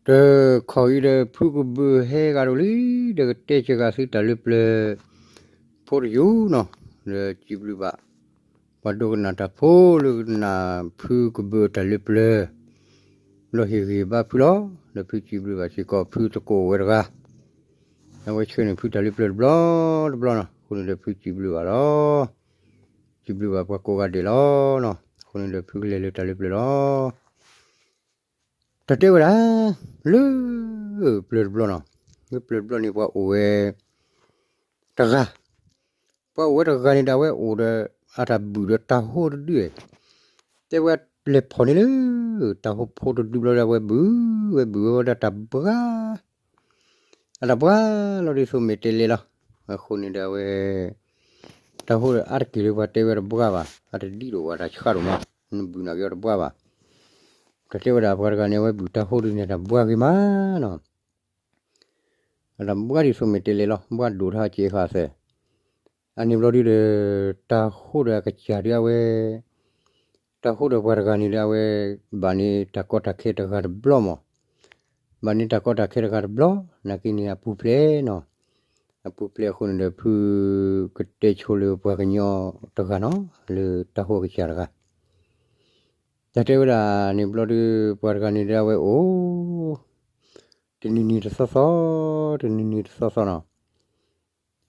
တခီအံၤဒီး ဖုကဘုးဟဲဂၤဒိၣ်လံ, ဒီးကတဲစှၤဂၤဆူတၢ်လၢပျၢၤဖိတယုၢ်နီၤ, ဒီးစံးဘျုးဘၣ် ပှၤဒိကနၣ်တၢ်ဖိလၢကနၣ်ဖုကဘုးတၢ်လၢပျၢၤ, ဘျီဟ့ၣ်ဂံၢ်ဘါဖုလီၤ. ဒီးဖုစံးဘျုးဘၣ်စ့ၢ်ကီး ဖုသကိးအိၣ်ဝဲတဂၤ, အဝဲဆှၢန့ၢ်ဖုတၢ်လၢပျၢၤတဘျီတဘျီနီၤ, အဃိန့ၣ်ဒီးဖုစံးဘျုးဘၣ်လီၤ. စံးဘျုးဘၣ်ပှၤကိးဂၤဒဲးလီၤနီၤ, အဃိန့ၣ်ဒီးဖုကလဲၤလၢတၢ်လၢပျၢၤလီၤ. တၢ်တဲဝဲဒၣ် လၢပျၢၤတဘျီနီၤ, လၢပျၢၤတဘျီန့ၣ် ပှၤအိၣ်ဝဲတဂၤ, ပှၤအိၣ်ဝဲတဂၤန့ၣ်ဒီး အဝဲအိၣ်ဒီး အတၢ်ဘုၣ်ဒီးတၢ်ဟိတဒု, တဲဝဲလဲၤဖီၣ်န့ၢ်လၢ တၢ်ဟိဖိတဒုဘျီဒီး အဝဲဘုၣ်ဝဲဘုၣ်ဝဲဝဲဒၣ်တၢ်ဘှါ အတၢ်ဘှါလီၤဒ်သိးမ့ၢ်တဲလဲၤလီၤ. အဃိန့ၣ်ဒီးအဝဲ တၢ်ဟိဒီးအါတက့ၢ်လၢပှၤတဲဝဲတဘှါဘၣ်, အတဒ်ဒိၣ်ဘၣ်တၢ်ဆှးဒိၣ်မး, နဘုၣ်နာ်က့ၤအီၤတဘှါဘၣ်. တၢ်တဲဝဲဒၣ်ပှၤတဂၤန့ၣ် အဝဲဘုၣ်တၢ်ဟိဒုန့ၣ် တၢ်ဘှါဂ့ၤမးနီၤ. အတၢ်ဘှါဒ်သိးမ့ၢ်တဲလဲၤလီၤ, ဘှါဒိၣ်ထီၣ်စ့ဃာ်သဲး. အန့ၣ်ဘျီဒုဒီး တၢ်ဟိဒီးအကစၢ်ဒုအဝဲ တၢ်ဟိဒီးပှၤတဂၤန့ၣ်ဒီး အဝဲ ဘၣ်န့ၢ်တၢ်ကီတၢ်ခဲတဂၤတဘျီမး, ဘၣ်န့ၢ်တၢ်ကီတၢ်ခဲတဂၤတဘျီ, နာ်က့န့ၣ်အပူၤဖျဲးနီၤ, အပူၤဖျဲးအဃိန့ၣ်ဒီး ဖုကတဲဆိလၢပှၤကညီတဂၤနီၤ, လၢတၢ်ဟိအကစၢ်တဂၤ တၢ်တဲဝဲဒၣ်န့ၣ်ဘျီဒု ပှၤတဂၤန့ၣ်ဒီးအဝဲအိၣ် တနံၤနံၤတသီသီ, တနံၤနံၤတသီသီနီၤ,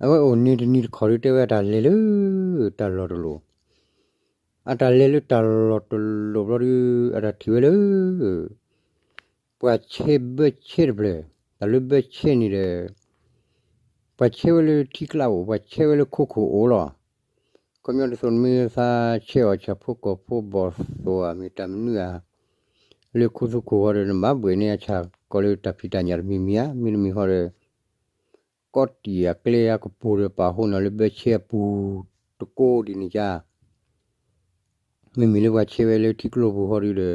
အဝဲအိၣ်န့ၢ်တနံၤတခီဒု တဲဝဲအတၢ်လဲၤလၢတၢ်လီၢ်တလီၢ်, အတၢ်လဲၤလၢတၢ်လီၢ်တလီၢ်ဘျီဒု အတၢ်ထံၣ်ဝဲလၢ ပှၤဆဲးဘၢဆဲးတဖျၢၣ်, တၢ်လၢဘၢဆဲးန့ၣ်ဒီး ပှၤဆဲးဝဲလၢထံကျါအိၣ်, ပှၤဆဲးဝဲလၢခိခိၣ်အိၣ်လီၤ. ခီပညီဒ်သိးနမ့ၢ်သးဆဲးအီၤဆၣ်ဖိကီၢ်ဖိဘီၣ်သိၣ်ဧါ မ့ၢ်တၢ်မနုၤဧါ, လၢခူသူၣ်ခိၣ်ဃီဒီး နဘၣ်ဘှဲးန့ၢ်အဆၣ်ကီးလၢတၢ်ဖံးတၢ်ညၣ်တမံၤမံၤဧါ, မ့တမ့ၢ်ဃီဒီး ကီးတံၢ်အကျဲအကပူၤဒီး ပာ်ဟိန့ၢ်လၢဘၢဆဲးအပူၤတကိးဒ်န့ၣ်ဧါ. မ့မ့ၢ်လၢပှၤဆဲးဝဲလၢထံကျိပူၤဃီဒု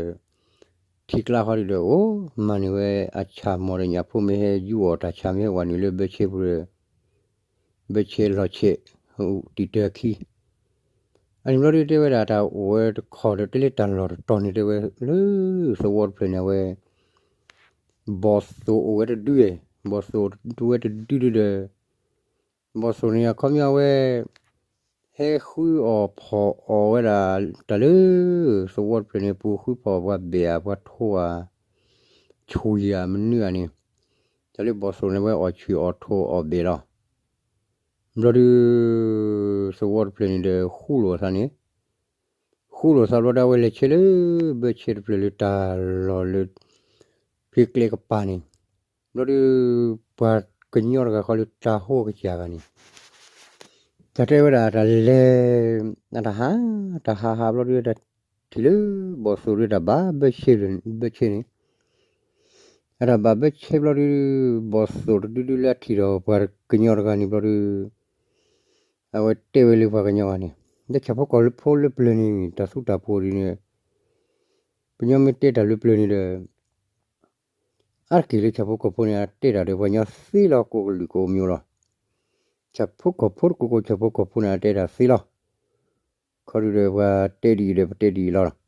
ဒီး ထံကျါဃီဒုဒီး အိၣ်မၤန့ၢ်ဝဲအဆၣ်မီၢ်ဒီး ညၣ်ဖိမ့ၢ်ဟဲယူၢ်အီၣ်တၢ်ဆၣ် မ့ၢ်ဟဲဝဲနုာ်လၢဘၢဆဲးပူၤဒီး ဘၢဆဲးလီၤဆဲး တံာ်တၢ်ခံ အန့ၣ်ဘျီဒုတဲဝဲဒၣ် တၢ်အိၣ်ဝဲတခီဒီး တဲလၢတၢ်လီၢ်တတီၤန့ၣ် တဲဝဲလၢသဝီတဖျၢၣ်န့ၣ် အဝဲ ဘီၣ်သိၣ်အိၣ်ဝဲတဒု, ဘီၣ်သိၣ်အိၣ်ဝဲတဒုဒုဒီး ဘီၣ်သိၣ်န့ၣ် အခီပညီဝဲ ဟဲဃုအီၣ်ဖီၣ်အီၣ်ဝဲဒၣ် တၢ်လၢသဝီတဖျၢၣ်န့ၣ် ပူၤဃုဖီၣ်ပှၤဘဲၣ်ဧါ ပှၤထိဧါ ဆွံဧါ မနုၤဧါန့ၣ်, တၢ်လၢဘီၣ်သိၣ်န့ၣ် ဝဲအီၣ်ဆွံအီၣ်ထိအီၣ်ဘဲၣ်လီၤ. ဘျီဒု သဝီတဖျၢၣ်န့ၣ်ဒီး ဃူလိာ်သးန့ၣ်, ဃူလိာ်သးဘျီဒု အဝဲလဲၤဆဲးလၢ ဘၢဆဲးတဖျၢၣ်လၢတၢ်လီၢ်လၢ ဖံးကျဲကပၤန့ၣ်, ဘျီဒု ပှၤကညီတဂၤဃီလၢတၢ်ဟိကစၢ်ဂၤန့ၣ် တၢ်တဲဝဲဒၣ်တၢ်လဲၤ အတၢ်ဟး တၢ်ဟးဟးဘျီဒု တၢ်ထံၣ်လၢဘီၣ်သိၣ်ဒုတၢ်ဘၣ်ဘၢဆဲး ဘၢဆဲးန့ၣ်, အတၢ်ဘၣ်ဘၢဆဲးဘျီဒု ဘီၣ်သိၣ်တဒုဒုလၢအထံၣ်ဒီးပှၤကညီတဂၤန့ၣ်ဘျီဒု အဝဲတဲဝဲလၢပှၤကညီဂၤန့ၣ် လၢဆၣ်ဖိကီၢ်ဖိလၢပျၢၤန့ၣ် တၢ်သူတၢ်ပှီၤဒ်န့ၣ် ပညီမ့ၢ်တဲတၢ်လၢပျၢၤန့ၣ်ဒီး အါတက့ၢ်လၢဆၣ်ဖိကီၢ်ဖိန့ၣ် အတဲတၢ်ဒီးပှၤကညီသ့လီၤ ကိးကလုာ်ကိးမံၤလီၤ. ဆၣ်ဖိကီၢ်ဖိတကိးကိး ဆၣ်ဖိကီၢ်ဖိန့ၣ် အတဲတၢ်သ့လီၤ. ခီဒုဒီးပှၤတဲဒ်အံၤဒီးပတဲဒ်အံၤလီၤ.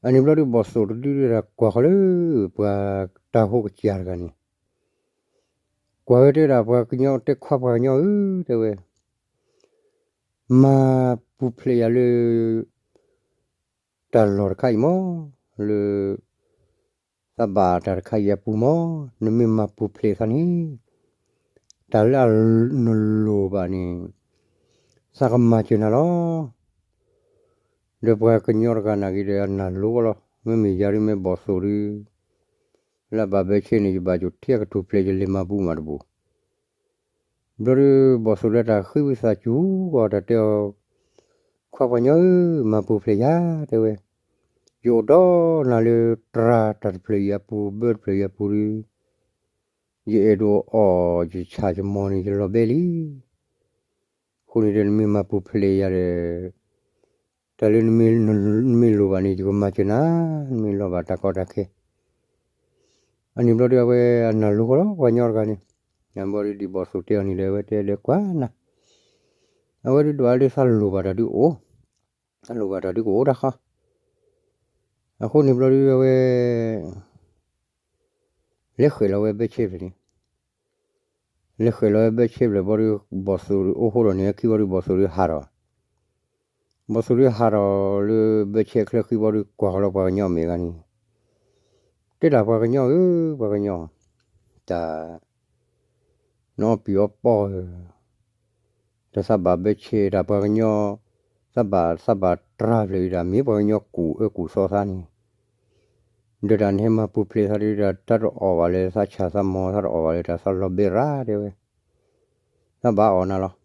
အန့ၣ်ဘျီဒု ဘီၣ်သိၣ်တဒုဒုတၢ်ကွၢ်ဃီလၢ ပှၤတၢ်ဟိကစၢ်တဂၤန့ၣ် ကွၢ်ဝဲတဲဒၣ် ပှၤကညီတဲခွါ ပှၤကညီဧၢ တဲဝဲ မၤပူၤဖျဲးယၤလၢ တၢ်လီၢ်တခါအံၤမး လၢ သးဘၣ်တၢ်တခါအံၤအပူၤမး နမ့ၢ်မၤပူၤဖျဲးသးန့ၣ် တၢ်လၢနလိၣ်ဘၣ်န့ၣ် သးကမၤစၢၤနၤလီၤ. ဒီးပှၤကညီတဂၤနာ်က့ဒီး အနၢ်လိၤလီၤ. မ့မ့ၢ်ယၤဒု မ့ၢ်ဘီၣ်သိၣ်ဒု လၢအဘၣ်ဘၢဆဲးန့ၣ် ယဘၣ်ယိၣ်ထဲအကထူၣ်ဖျဲး ယလဲၤမၤပူၤမးတဘၣ် ဘျီဒု ဘီၣ်သိၣ်လၢတၢ်ဃ့ဝံသးစူၤဂီၢ် တၢ်တဲအီၤ ခွါပှၤကညီဧၢ မၤပူၤဖျဲးယၤ တဲဝဲ, ယအိၣ်ဒီးနၤလၢတြၤတၢ်တဖျၢၣ်အံၤအပူၤ ဘၢတဖျၢၣ်အံၤအပူၤဒု ယအဲၣ်ဒိးအီၣ်ယဆၣ်ယမီၢ်န့ၣ် ယလီၤဘဲလံ. အဃိန့ၣ်ဒီး နမ့ၢ်မၤပူၤဖျဲးယၤဒီး တၢ်လၢနမ့ၢ်လိၣ်ဘၣ်န့ၣ် ယကမၤစၢၤနၤ, နမ့ၢ်လီၤဘၣ်တၢ်ကီတၢ်ခဲ အန့ၣ်ဘျီဒု အဝဲအနၢ်လိၤဃီလီၤ ပှၤကညီတဂၤန့ၣ်. အဘျီဒု ဒ်ဘီၣ်သိၣ်တဲအီၤန့ၣ်ဒီး အဝဲတဲလၢကွၢ်နၤ, အဝဲဒုဒွးလၢသးလိၣ်ဘၣ်တၢ်ဒုအိၣ်, သးလိၣ်ဘၣ်တၢ်ဒုကအိၣ်တၢ်ဃီ. အဃိန့ၣ်ဘျီဒု အဝဲ လဲၤဃဲးလီၤဝဲဘၢဆဲဖျၢၣ်န့ၣ်, လဲၤဃဲးလီၤဝဲဘၢဆဲဖျၢၣ်ဘျီဒီး ဘီၣ်သိၣ်အိၣ်ဃိဒီးန့ၣ် ခံဘျီဒီး ဘီၣ်သိၣ်ဒီးဟးထီၣ်, ဘီၣ်သိၣ်ဒီးဟးထီၣ်လၢဘၢဆဲချၢခံဘျီဒီး ကွၢ်ဃီၤလီၤပှၤကညီမ့ၢ်ဂၤန့ၣ်, တဲဒၣ်ပှၤကညီဧၢ, ပှၤကညီ, တၢ် နအီၣ်ပံၤအီပီၢ်ဧၢ, တၢ်သးဘၣ်ဘၢဆဲတၢ်ပှၤကညီ, သးဘၣ်သးဘၣ်တြၢ်ဖျၢၣ်အံၤတၢ် မ့ၢ်ပှၤကညီကူၣ်အၢကူၣ်သီသးန့ၣ်, ဒီးတၢ်နဟဲမၤပူၤဖျဲးသးဒီး တၢ်တအီၣ်ဘၣ်လၢသးဆၣ်သးမီၤ သးတအီၣ်ဘၣ်လၢတၢ်သးလီၤဘဲရၣ်တဲဝဲ, သးဘၣ်အီၣ်နၤလီၤ.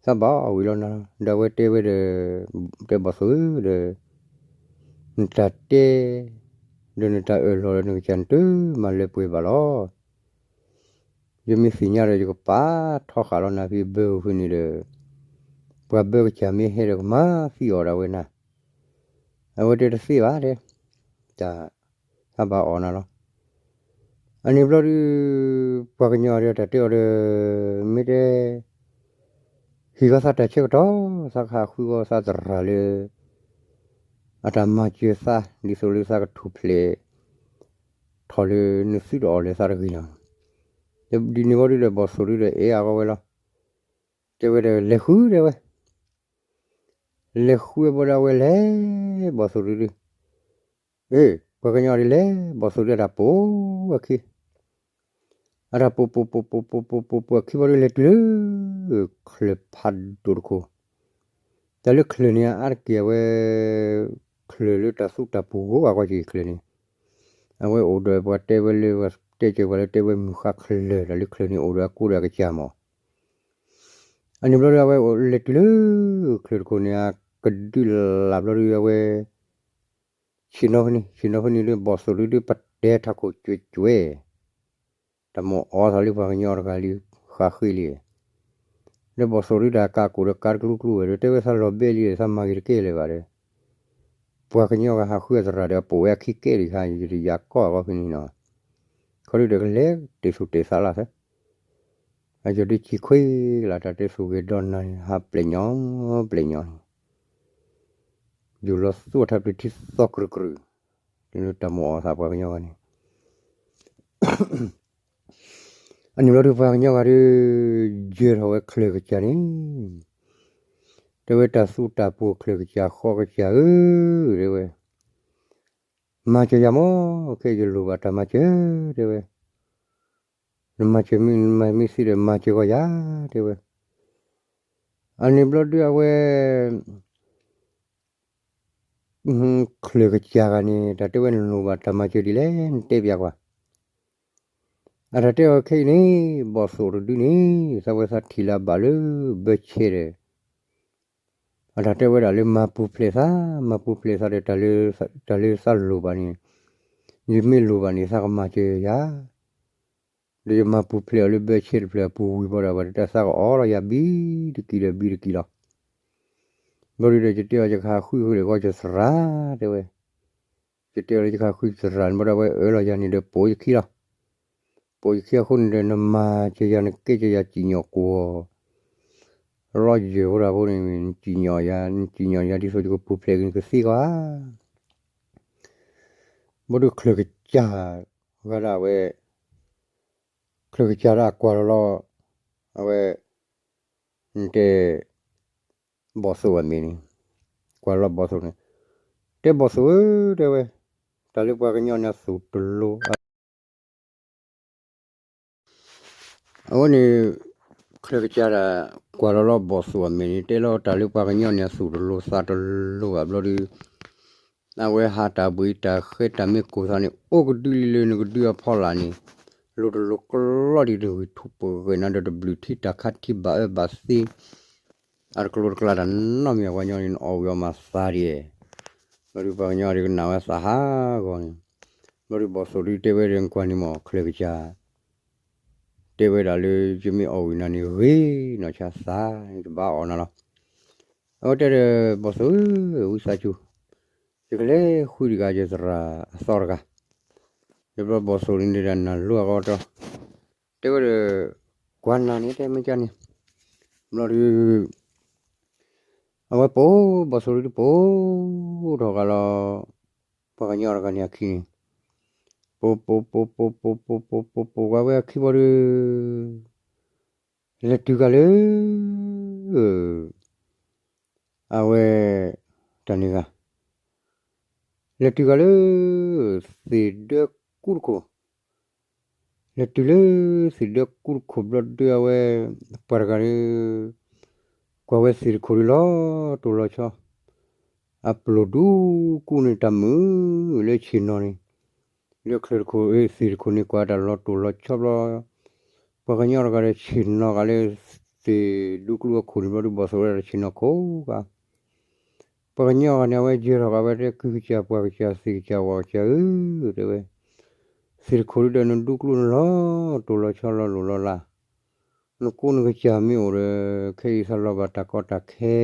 သးဘၣ်အီၣ်ဝံၤလီၤနၤလီၤ ဒီးအဝဲတဲဝဲဒီး, တဲဘီၣ်သိၣ်ဧၢဒီး, နတၢ်တဲ, ဒီးနတၢ်အၢၣ်လီၤဒီးနကစၢ်နတမၤလၢပှဲၤဘၣ်လီၤ. ယမ့ၢ်သ့ၣ်ညါဒီး ယကပာ်ထီဃာ်လီၤနၤဖဲဘၢဧိၤဖဲန့ၣ်ဒီး, ပှၤဘၢကစၢ်မ့ၢ်ဟဲဒီးကမၤသံအီၣ်ဒၣ်ဝဲနၤ, အဝဲတဲတသ့ဘၣ်တဲ, တၢ်, သးဘၣ်အီၣ်နၤလီၤ. အန့ၣ်ဘျီဒုး, ပှၤကညီဒီးတၢ်တဲအီၤဒီး, မ့ၢ်တဲ ဟ့ၣ်ဂီၤသးတၢ်ဆၢကတီၢ် သးကဟးဃုဂီၤသးသရၣ်လၢ အတၢ်မၤစၢၤသး ဒ်သိးလၢသးကထူၣ်ဖျဲးထီၣ်လၢနသုတအီၣ်လၢသးတဂ့ၤလီၤ. ဒ်န့ၣ်ဝံၤဒုးဒီးဘီၣ်သိၣ်ဒုးဒီးအဲၣ်အါဂီၢ်ဝဲလီၤ. တဲဝဲဒီးလဲၤဃုတဲဝဲ လဲၤဃုဝဲဘၣ်ဒီးအဝဲလဲၤဘီၣ်သိၣ်ဒုးဒုး, အ့ ပှၤကညီဒ်လဲၣ် ဘီၣ်သိၣ်ဒုးအတၢ်ပိာ်အခံ အတၢ်ပိာ်ပိာ်ပိာ်ပိာ်ပိာ်ပိာ်ပိာ်ပိာ်အခံဘီဒုးလဲၤတုၤလၢ ချၢၣ်ဖးဒိၣ်တခိၣ်, တၢ်လၢချၢၣ်န့ၣ် အါတက့ၢ်အဝဲ ချၢၣ်လၢတၢ်သူတၢ်ပူၤဂီၢ်ဂၤကွၢ်က့ၤချၢၣ်န့ၣ်, အဝဲအိၣ်ဒီးပှၤတဲဝဲလၢ တဲက့ၤပှၤလၢတဲဝဲမုၢ်ဃါချၢၣ် တၢ်လၢချၢၣ်န့ၣ်အိၣ်ဒီးအကိးဒီးအကစၢ်မး. အန့ၣ်ဘျီဒုးအဝဲလဲၤတုၤလၢ ချၢၣ်တခိၣ်န့ၣ် အကဒုးလၢ်ဘျီဒုးအဝဲ ဆ့ၣ်နီၤဖဲန့ၣ် ဆ့ၣ်နီၤဖဲန့ၣ်ဒုး ဘီၣ်သိၣ်ဒုးဒုးပတဲထးခိၣ်ကွဲကွဲ, တၢ်မိၣ်အီသးလၢပှၤကညီတဂၤလံ ဃးဃ့လံ, ဒီးဘီၣ်သိၣ်ဒုးတၢ်ကးကိၣ်ဒီးကးတကျူကျူဝဲဒီး တဲဝဲသးလီၤဘဲလံဒီး သးမၤဂ့ၤတကဲလၢၤဘၣ်ဒီး ပှၤကညီဂၤဟးဃုအသရၣ်ဒီး အပိာ်ဝဲအခံကဲဒံးခါ ယတယာ်ကီၢ်အဂီၢ်ဖဲန့ၣ်နီၤ, ခီဒုးဒီးကလဲၤတဲာ်သူၣ်တဲာ်သးလီၤသၢ အယီၤဒုးစံၣ်ခွ့ကလၢ်တၢ်တဲသူၣ်ဂ့ၤဒီနၤန့ၣ် ဟးပျဲၢ်ညီပျဲၢ်ညီန့ၣ်, ယူၢ်လီၤသူၣ်ထးပျံၤထံသီကြူာ်ကြူာ်, တၢ်မိၣ်အီသးပှၤကညီဂၤန့ၣ်, အန့ၣ်ဘျီဒုးပှၤကညီဂၤဒုး ယၢၤထီၣ်ဝဲချၢၣ်ကစၢ်န့ၣ်, တဲဝဲတၢ်သူတၢ်ပူၤချၢၣ်ကစၢ်ဃီကစၢ်ဧၢ, တဲဝဲ မၤစၢၤယၤမး, ခဲအံၤယလိၣ်ဘၣ်တၢ်မၤစၢၤ တဲဝဲ, နမၤစၢၤမ့ၢ်မၤမ့ၢ်သ့ဒီး မၤစၢၤဂီၢ်ယၤ တဲဝဲ, အန့ၣ်ဘျီဒုးအဝဲ ချၢၣ်ကစၢ်ဂၤန့ၣ် တၢ်တဲဝဲနလိၣ်ဘၣ်တၢ်မၤစၢၤဒ်လဲၣ် နတဲပျးကွၢ်, အတၢ်တဲအီၤခဲအံၤန့ၣ် ဘီၣ်သိၣ်တဒုန့ၣ် သးဝဲသးထံၣ်လၢအဘၣ်လၢဘၢဆဲဒီး အတၢ်တဲဝဲဒၣ်လၢမၤပူၤဖျဲးသး မၤပူၤဖျဲးသးဒီး တၢ်လၢသးလိၣ်ဘၣ်န့ၣ်, ယမ့ၢ်လိၣ်ဘၣ်န့ၣ် သးကမၤစၢၤယၤ, ဒီးယမၤပူၤဖျဲးအီၤလၢဘၢဆဲတဖျၢၣ်အပူၤဝံၤဘၣ်ဒီး အဝဲတၢ်သးကအီလီၤယၤဘံတကံၢ်ဒီးဘံတကံၢ်လီၤ. ဘျီဒုးဒီးယတဲအီၤယကဟးဃုဃုာ်ဒီးဂီၢ်ယသရၣ် တဲဝဲ, ယတဲအီၤလၢယကဟးဃုသရၣ်န့ၣ် ဘၣ်ဒီးအဝဲအၢလီၤယၤန့ၣ်ဒီးပိာ်ယခံလီၤ. ပိာ်ယခံအဃိန့ၣ်ဒီး နမၤစၢၤယၤ နကဲစၢၤယၤစံၣ်ညီၣ်ကွီၢ် လီၤယၢၤဝဲဒၣ်ဖိန့ၣ် နစံၣ်ညီၣ်ယၤ နစံၣ်ညီၣ်ယၤဒ်သိးယကပူၤဖျဲးက့ၤနကသ့ကီးဧါ. ဘျီဒုးချၢၣ်ကစၢ် ဂၤဒၣ်ဝဲ ချၢၣ်ကစၢ်ဒၣ်ကွၢ်လီၤလီၤ အဝဲ နတဲ ဘီၣ်သိၣ်အမ့ၢ်န့ၣ် ကွၢ်လီၤဘီၣ်သိၣ်န့ၣ် တဲဘီၣ်သိၣ်ဧၢ တဲဝဲ တၢ်လၢပှၤကညီန့ၣ်အသူၣ်တလိၤ အဝဲန့ၣ် ချၢၣ်ကစၢ်ဒၣ် ကွၢ်လီၤလီၤဘီၣ်သိၣ်အမဲာ်န့ၣ် တဲလီၤတၢ်လၢပှၤကညီန့ၣ်အသူၣ်တလိၤသးတလိၤဘၣ်ဘျီဒုး အဝဲဟးတၢ်ဘှံးတၢ်ဃဲတၢ်မ့ၢ်ကိၢ်သးန့ၣ် အိၣ်ကဒုလံလၢနကဒုအဖီလာ်န့ၣ် လိၤတလိၤကလီဒံးတဂ့ၤ ထူၣ်ပဂဲၤနၤဒီးတဘျုးထံတၢ်ခါထံဘၣ်အၢဘၣ်သီ အတကျိၤတကျါတၢ်နီတမံၤ ပှၤကညီန့ၣ် နအီၣ်ဝံၤအီၣ်မၤသးဒ် ဘျီဒုးပှၤကညီဒုးကနၣ်ဝဲသးဟးဂီၤန့ၣ် ဘျီဒုးဘီၣ်သိၣ်ဒုးတဲဝဲဒီး ကွၢ်န့ၣ်မ့ၢ်ချၢၣ်ကစၢ် တဲဝဲဒၣ်လၢ ယမ့ၢ်အီၣ်ဝံၤနၤန့ၣ် ဂ့ၤနီၢ်ဆါသး ယကဘၣ်အီၣ်နၤလီၤ. အဝဲတဲဒီး ဘီၣ်သိၣ်ဧၢ ဝံသးစူၤ ယကလဲၤဃုဒံးဂၤယသရၣ်အသီတဂၤ ယဘျီဘီၣ်သိၣ်န့ၣ်ဒၣ်နၢ်လိအဂီၢ်တီ တဲဝဲဒီး ကွၢ်နၤန့ၣ် တဲမ့ၢ်ကန့ၣ် ဘျီဒုး အဝဲပိာ် ဘီၣ်သိၣ်ဒုးပိာ်ထီၣ်ဂၤလီၤ ပှၤကညီတဂၤန့ၣ်အခံန့ၣ် ပိာ်ပိာ်ပိာ်ပိာ်ပိာ်ပိာ်ပိာ်ပိာ်ပိာ်ဝဲဝဲအခံဘီဒီး လဲၤတုၤကၤလၢ အဝဲ တၢ်န့ၣ်ဂၤ လဲၤတုၤကၤလၢ သ့ၣ်ဒၢကူတခိၣ်, လဲၤတုၤလၢ သ့ၣ်ဒၢကူတခိၣ်ဘျီဒီးအဝဲ ပှၤတဂၤဒီး ကွၢ်ဝဲသ့ၣ်တခိၣ်ဒီးလီၤတိၢ်လီၤဆီ အပျိၢ်ဒူကူန့ၣ်တၢ်မုာ်လၢဆ့ၣ်နီၤန့ၣ် လၢချၢၣ်တခိၣ် သ့ၣ်တခိၣ်န့ၣ်ကွၢ်တၢ်လီၤတိၢ်လီၤဆီဘျီ ပှၤကညီတဂၤဒီးဆ့ၣ်နီၤဂၤလၢ သ့ၣ်ဒူကလူအခိၣ်န့ၣ်ဘျီဒီး ဘီၣ်သိၣ်ဝဲဒၣ်တဆ့ၣ်နီၤခိၣ်ဂၤ ပှၤကညီဂၤန့ၣ် အဝဲယဲၢ်ထီၣ်ဂၤဝဲတဲ ကုၢ်ကစၢ်ပှၤကစၢ်သ့ၣ်ကစၢ်ဝၣ်ကစၢ်ဧၢ တဲဝဲ, သ့ၣ်တခိၣ်ဒုဒီးနဒူကလူန့ၣ်လီၤတိၢ်လီၤဆီလီၤလိၢ်လီၤလး, နကိးနကစၢ်မ့ၢ်အိၣ်ဒီး ခဲအံၤသးလီၤဘၣ်တၢ်ကီတၢ်ခဲ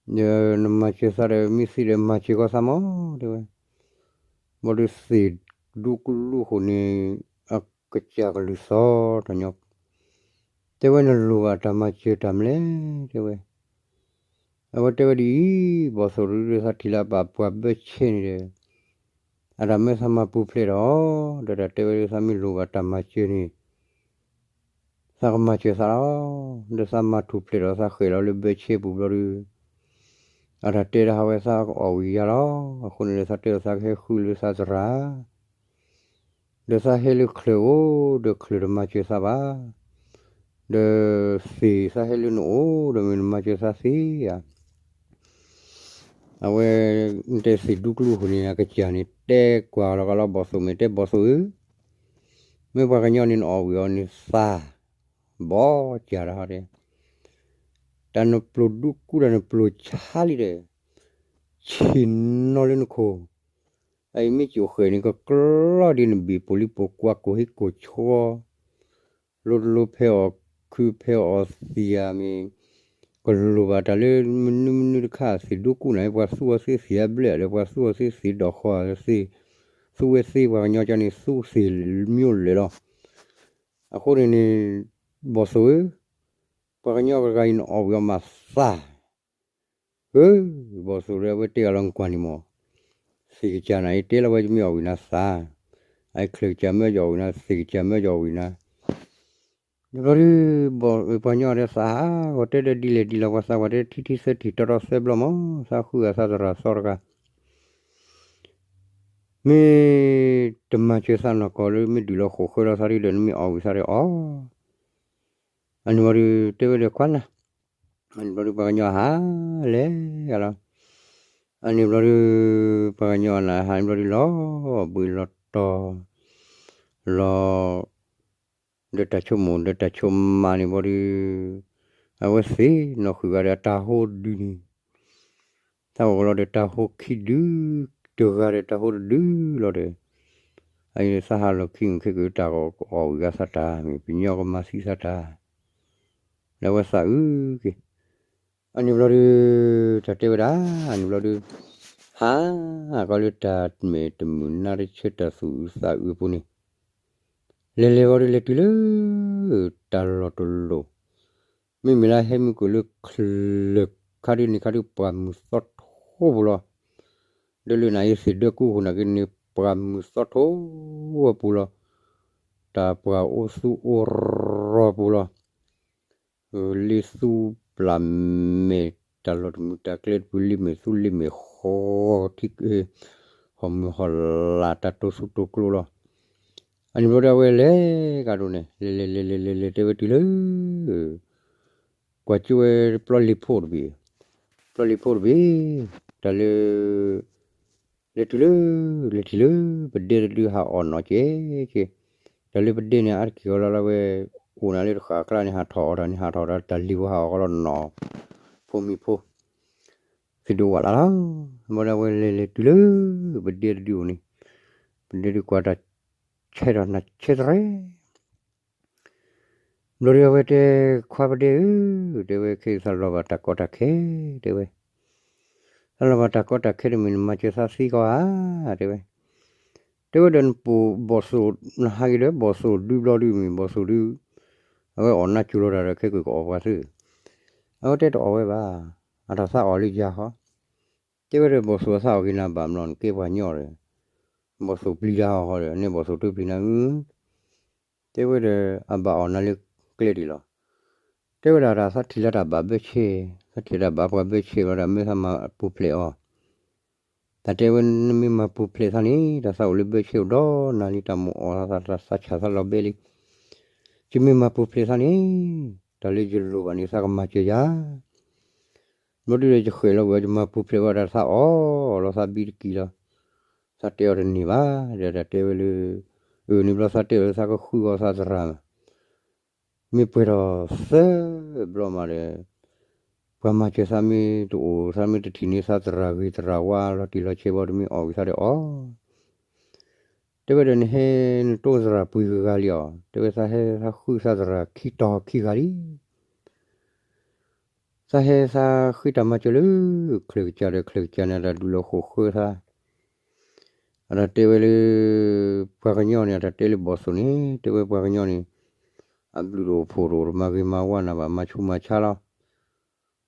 ဒီးနမၤစၢၤသးဒီးမ့ၢ်သ့ဒီးမၤစၢၤကီးသးမး တဲဝဲ, ဘၣ်ဒီးသ့ၣ်ဒူကလူအဃိန့ၣ် အကစၢ်ကလုၢ်သီတညီ တဲဝဲနလိၣ်ဘၣ်တၢ်မၤစၢၤတၢ်မနုၤလဲၣ် တဲဝဲ, အဝဲတဲဝဲဒ်အံၤ, ဘီၣ်သိၣ်ရူဒီးသးထံၣ်လၢအပာ်ပှၤဘၢဆဲန့ၣ်ဒီး အတၢ်မၢသးမၤပူၤဖျဲးဒီး ဒီးတၢ်တဲဝဲဒ်သးမ့ၢ်လိၣ်ဘၣ်တၢ်မၤစၢၤန့ၣ် သးကမၤစၢၤသးလီၤ. ဒီးသးမၤထူၣ်ဖျဲးဒီးသးဃဲၤလီၤလၢဘၢဆဲပူၤဘျီဒီး အတၢ်တဲဒၣ်ဟးဝဲသးကအီၣ်ဝံၤယါလီၤ. အဃိန့ၣ်ဒီးသးတဲဒီးသးကဟဲဃုလၢသးသရၣ် ဒီးသးဟဲလၢချၢၣ်အိၣ် ဒီးချၢၣ်တမၤစၢၤသးဘၣ်, ဒီးသ့ၣ်သးဟဲလၢနအိၣ်ဒီးမ့ၢ်နမၤစၢၤသးသ့ဧါ. အဝဲ နတဲသ့ၣ်ဒူကလူဃိန့ၣ် အကစၢ်န့ၣ် တဲကွၢ်လီၤကလီဘီၣ်သိၣ်မ့ၢ်တဲဘီၣ်သိၣ်ဧၢ, မ့ၢ်ပှၤကညီန့ၣ်နအီၣ်ဝံၤအီၤန့ၣ်သး ဘီၣ်စၢ်တဟီဒဲး, တၢ်နပျိၢ်ဒူကူတၢ်နပျိၢ်ဆါလံဒီး ဆ့ၣ်နီၤလၢနခိၣ်, အအံၤမ့ၢ်ကၠိၣ်ဃဲၤန့ၣ် ကကြၢးဒ်နဘ့ၣ်ပိာ်လံပိာ်ကွၢ်ကိၢ်ဟံးကိၢ်ဆှီ လိတလိဖဲအီၣ်ခုဖဲအီၣ်သံၣ်ဧါမ့ၢ် ကလိၣ်ဘၣ်တၢ်လၢမနုၤမနုၤတခါ သ့ၣ်ဒူကူန့ၣ် ပှၤသူအီၤသ့သ့ၣ်အဘျဲၣ်ဒီး ပှၤသူအီၤသ့သ့ၣ်ဒီးဃီသ့, သူဝဲသ့ ပှၤကညီကန့ၣ် သူသ့ၣ်မ့ၢ်လဲၣ်လီၤ. အဃိန့ၣ်န့ၣ် ဘီၣ်သိၣ်ဧၢ, ပှၤကညီကဂၤအံၤနအီၣ်ဝံၤအီၤမးသး ဧၢ, ဘီၣ်သိၣ်လၢအဝဲတဲအလီၤနကွၢ်န့ၣ်မး, သ့ၣ်ကစၢ်နၤအံၤတဲလီၤဝဲယမ့ၢ်အီၣ်ဝံၤနၤသး, အချၢၣ်ကစၢ်မၢယအီၣ်ဝံၤနၤ, သ့ၣ်ကစၢ်မၢယအီၣ်ဝံၤနၤ, ဒီးဘျီဒုး ပှၤကညီဒီးသးဟးဂီၤတဲဒီးဒ်လဲၣ်ဒ်လဲၣ် ပှၤသးပှၢ်တဲထံထံသၢထံၣ်တီတီသၢဘျီမး သးဃုဂၤသးသရၣ်သီတဂၤ မ့ၢ်တမၤစၢၤသးနီၢ်ကီၢ်လၢမ့ၢ်ဒုးလီၤဃိာ်ဃၢလီၤသးဒ်ဒီးနမ့ၢ်အီၣ်ဝံၤသးဒီးအီၣ်, အန့ၣ်ဘျီဒုး တဲဝဲဒီးခွါနၤ, အန့ၣ်ဘျီဒုးပှၤကညီဟးလဲၤဂၤလီၤ, အန့ၣ်ဘျီဒုး ပှၤကညီနၤဟးန့ၣ်ဘျီဒုး လီၤဘှံးလီၤတီၤ လီၤ ဒီးတၢ်ဆိကမိၣ်ဒီးတၢ်ဆိကမးန့ၣ်ဘျီဒုး အဝဲသ့ၣ်နီၢ်ဃုာ်ဂၤဒီးအတၢ်ဟိဒုန့ၣ် သးအိၣ်ကလီၤဒီးတၢ်ဟိခံဒု တဂၤဒီးတၢ်ဟိတဒုလီၤဒီး အအံၤသးဟးလီၤခံမုၢ်ခဲကတၢၢ်ကအီၣ်ဝံၤဂၤသးတၢ် မ့ၢ်ပညီကမၤသံသးတၢ် ဒီးအဝဲသးအုးက့ၤ အန့ၣ်ဘျီဒုး တၢ်တဲဝဲဒၣ် အန့ၣ်ဘျီဒုး ဟး ကီလၢတၢ်မ့ၢ်တမုာ်နါတဆၢတၢ်သူၣ်အုးသးအုးအပူၤန့ၣ် လဲၤလဲၤဘျီဒုးလဲၤတုၤလၢ တၢ်လီၢ်တလီၢ် မ့မ့ၢ်လၢဟဲမုၢ်ကၢၢ်လၢချၢၣ်ခါဒုန့ၣ်ခါဒု ပှၢ်မုၢ်သီထိပူၤလီၤ. ဒီးလၢနၤအံၤသ့ၣ်ဒၢကူဃိၣ်နာ်က့န့ၣ် ပှၢ်မုၢ်သီထိအပူၤလီၤ. တၢ်ပှၢ်အိၣ်သူအိၣ်ရီပူၤလီၤ. လ့သူပျၢ်မဲာ် တၢ်လီၢ်တမုာ်တၢ်ကျဲတပူၤ လ့မဲာ်သူလ့မဲာ်ဃီ ထံ ဟီၣ်မုၢ်ဟီၣ်လာ်တၢ်တိစူၣ်တိကျိလီၤ. အန့ၣ်ဘျီဒီးအဝဲလဲၤကဒီးန့ၣ် လဲၤလဲၤလဲၤလဲၤလဲၤလဲၤတဲဝဲတုၤလၢ ကွၢ်ကၠိဝဲပျီလ့ၤဖိတဘ့ၣ်, ပျီလ့ၤဖိတဘ့ၣ်, တၢ်လၢ လဲၤတုၤလၢ လဲၤထံၣ်လၢ ပဒဲတဒုဟးအီၣ်နီၢ်ကဲကဲ, တၢ်လၢပဒဲန့ၣ် အါတက့ၢ်အီၤလီၤလၢဝဲ အိၣ်နၤလၢတဃၣ်အကျါန့ၣ် ဟးထီၣ်အီၣ်တၢ်န့ၣ် ဟးထီၣ်ဒီးတၢ်လံၤဖိဟးအီၣ်ဃီလီၤနီၢ် ဖိမံၤဖိ သံၣ်ဒိၣ်ဝးလးလီၤ. ဘၣ်ဒီးအဝဲလဲၤလဲၤတုၤလၢ ပဒဲတဒုအိၣ်န့ၣ်, ပဒဲဒုကွၢ်တၢ်ဆဲးထီၣ်နၢ်ဆဲးတရဲ ဘျီဒုးအဝဲတဲ ခွါပဒဲဧၢ, တဲဝဲခဲအံၤသးလီၤဘၣ်တၢ်ကီတၢ်ခဲ, တဲဝဲ သးလီၤဘၣ်တၢ်ကီတၢ်ခဲတမံၤ နမၤစၢၤသးသ့ကီးဧါ, တဲဝဲ, တဲဝဲဒီးနပိာ်ဘီၣ်သိၣ် နဟးက့ၤဒီးဘီၣ်သိၣ်ဒုဘျီဒုမ့ၢ်ဘီၣ်သိၣ်ဒု, အဝဲအီၣ်နါစိၤလီၤတၢ်ဒီးခဲကၢၣ်ကအီၣ်ပှၤသ့, အဝဲတဲတအီၣ်ဝဲဘၣ်, အတၢ်သးအီၣ်လၢယၤဃီ, တဲဝဲဒီးဘီၣ်သိၣ်အသးအီၣ်က့ၤနၤဘၣ်မလီၤ နကဲပှၤကညီဒီး, ဘီၣ်သိၣ်ပျံၤတၢ်ဟီၣ်ဟီၣ်ဒီး န့ၢ်ဘီၣ်သိၣ်တပျံၤနၤဧၢ, တဲဝဲဒီး အဘၣ်အီၣ်နၤလၢကျဲဒံးလီၤ. တဲဝဲဒၣ်တၢ်သးထံၣ်လၢတၢ်ဘၣ်ဘၢဆဲး, သးထံၣ်တၢ်ဘၣ်ပှၤဘၢဆဲးဝဲဒၣ် မ့ၢ်သးမၤပူၤဖျဲးအီၤ, တၢ်တဲဝဲ နမ့ၢ်မၤပူၤဖျဲးသးန့ၣ် တၢ်သးအိၣ်လၢဘၢဆဲးအိၣ်ဒီးနၤလံ တၢ်မိၣ်အီၣ်သး သးဆၣ်သးလီၤဘဲလံ, ယမ့ၢ်မၤပူၤဖျဲးသးန့ၣ် တၢ်လၢယလိၣ်ဘၣ်န့ၣ် သးကမၤစၢၤယၤ ဘျီဒုဒီး ယဃဲးလီၤဝဲ ယမၤပူၤဖျဲးဝဲဒၣ်သးအီၣ်လီၤသးဘံတကံၢ်လီၤ. သးတဲအီၤတန့ၢ်ဘၣ်, ဒီးတၢ်တဲဝဲလၢ အန့ၣ်ဘျီသးတဲအီၤလၢသးကဃုအီၣ်သးသရၣ်, မ့ၢ်ပှဲၤထီၣ်သၢဘျီမးဒီး ပှၤမၤစၢၤသးမ့ၢ်တအိၣ် သးမ့ၢ်တထံၣ်န့ၢ်သးသရၣ်ဂ့ၤသရၣ်ဝါလီၤတံၢ်လီၤဆဲးဘၣ် တမ့ၢ်အီၣ်ဝံၤသးဒီးအီၣ် တဲဝဲဒီး နဟဲနတိၢ်သရၣ်ပှ့ၤဂၤလံအီၤ, တဲဝဲသးဟဲသးဃုသးသရၣ်ခံတီၤခံဂၤလံ. သးဟဲသးဃ့တၢ်မၤစၢၤလၢ ချၢၣ်ကစၢ်ဒီးချၢၣ်ကစၢ်န့ၣ် တၢ်ဒုးလီၤဃိးဃၢသး, အတၢ်တဲဝဲလၢ ပှၤကညီန့ၣ် အတၢ်တဲလၢဘီၣ်သိၣ်န့ၣ် တဲဝဲပှၤကညီန့ၣ် အဘျုးတအိၣ်ဖှိၣ်တအိၣ် တမၤဂ့ၤမၤဝါနၤဘၣ် မၤဆူးမၤဆါလီၤ.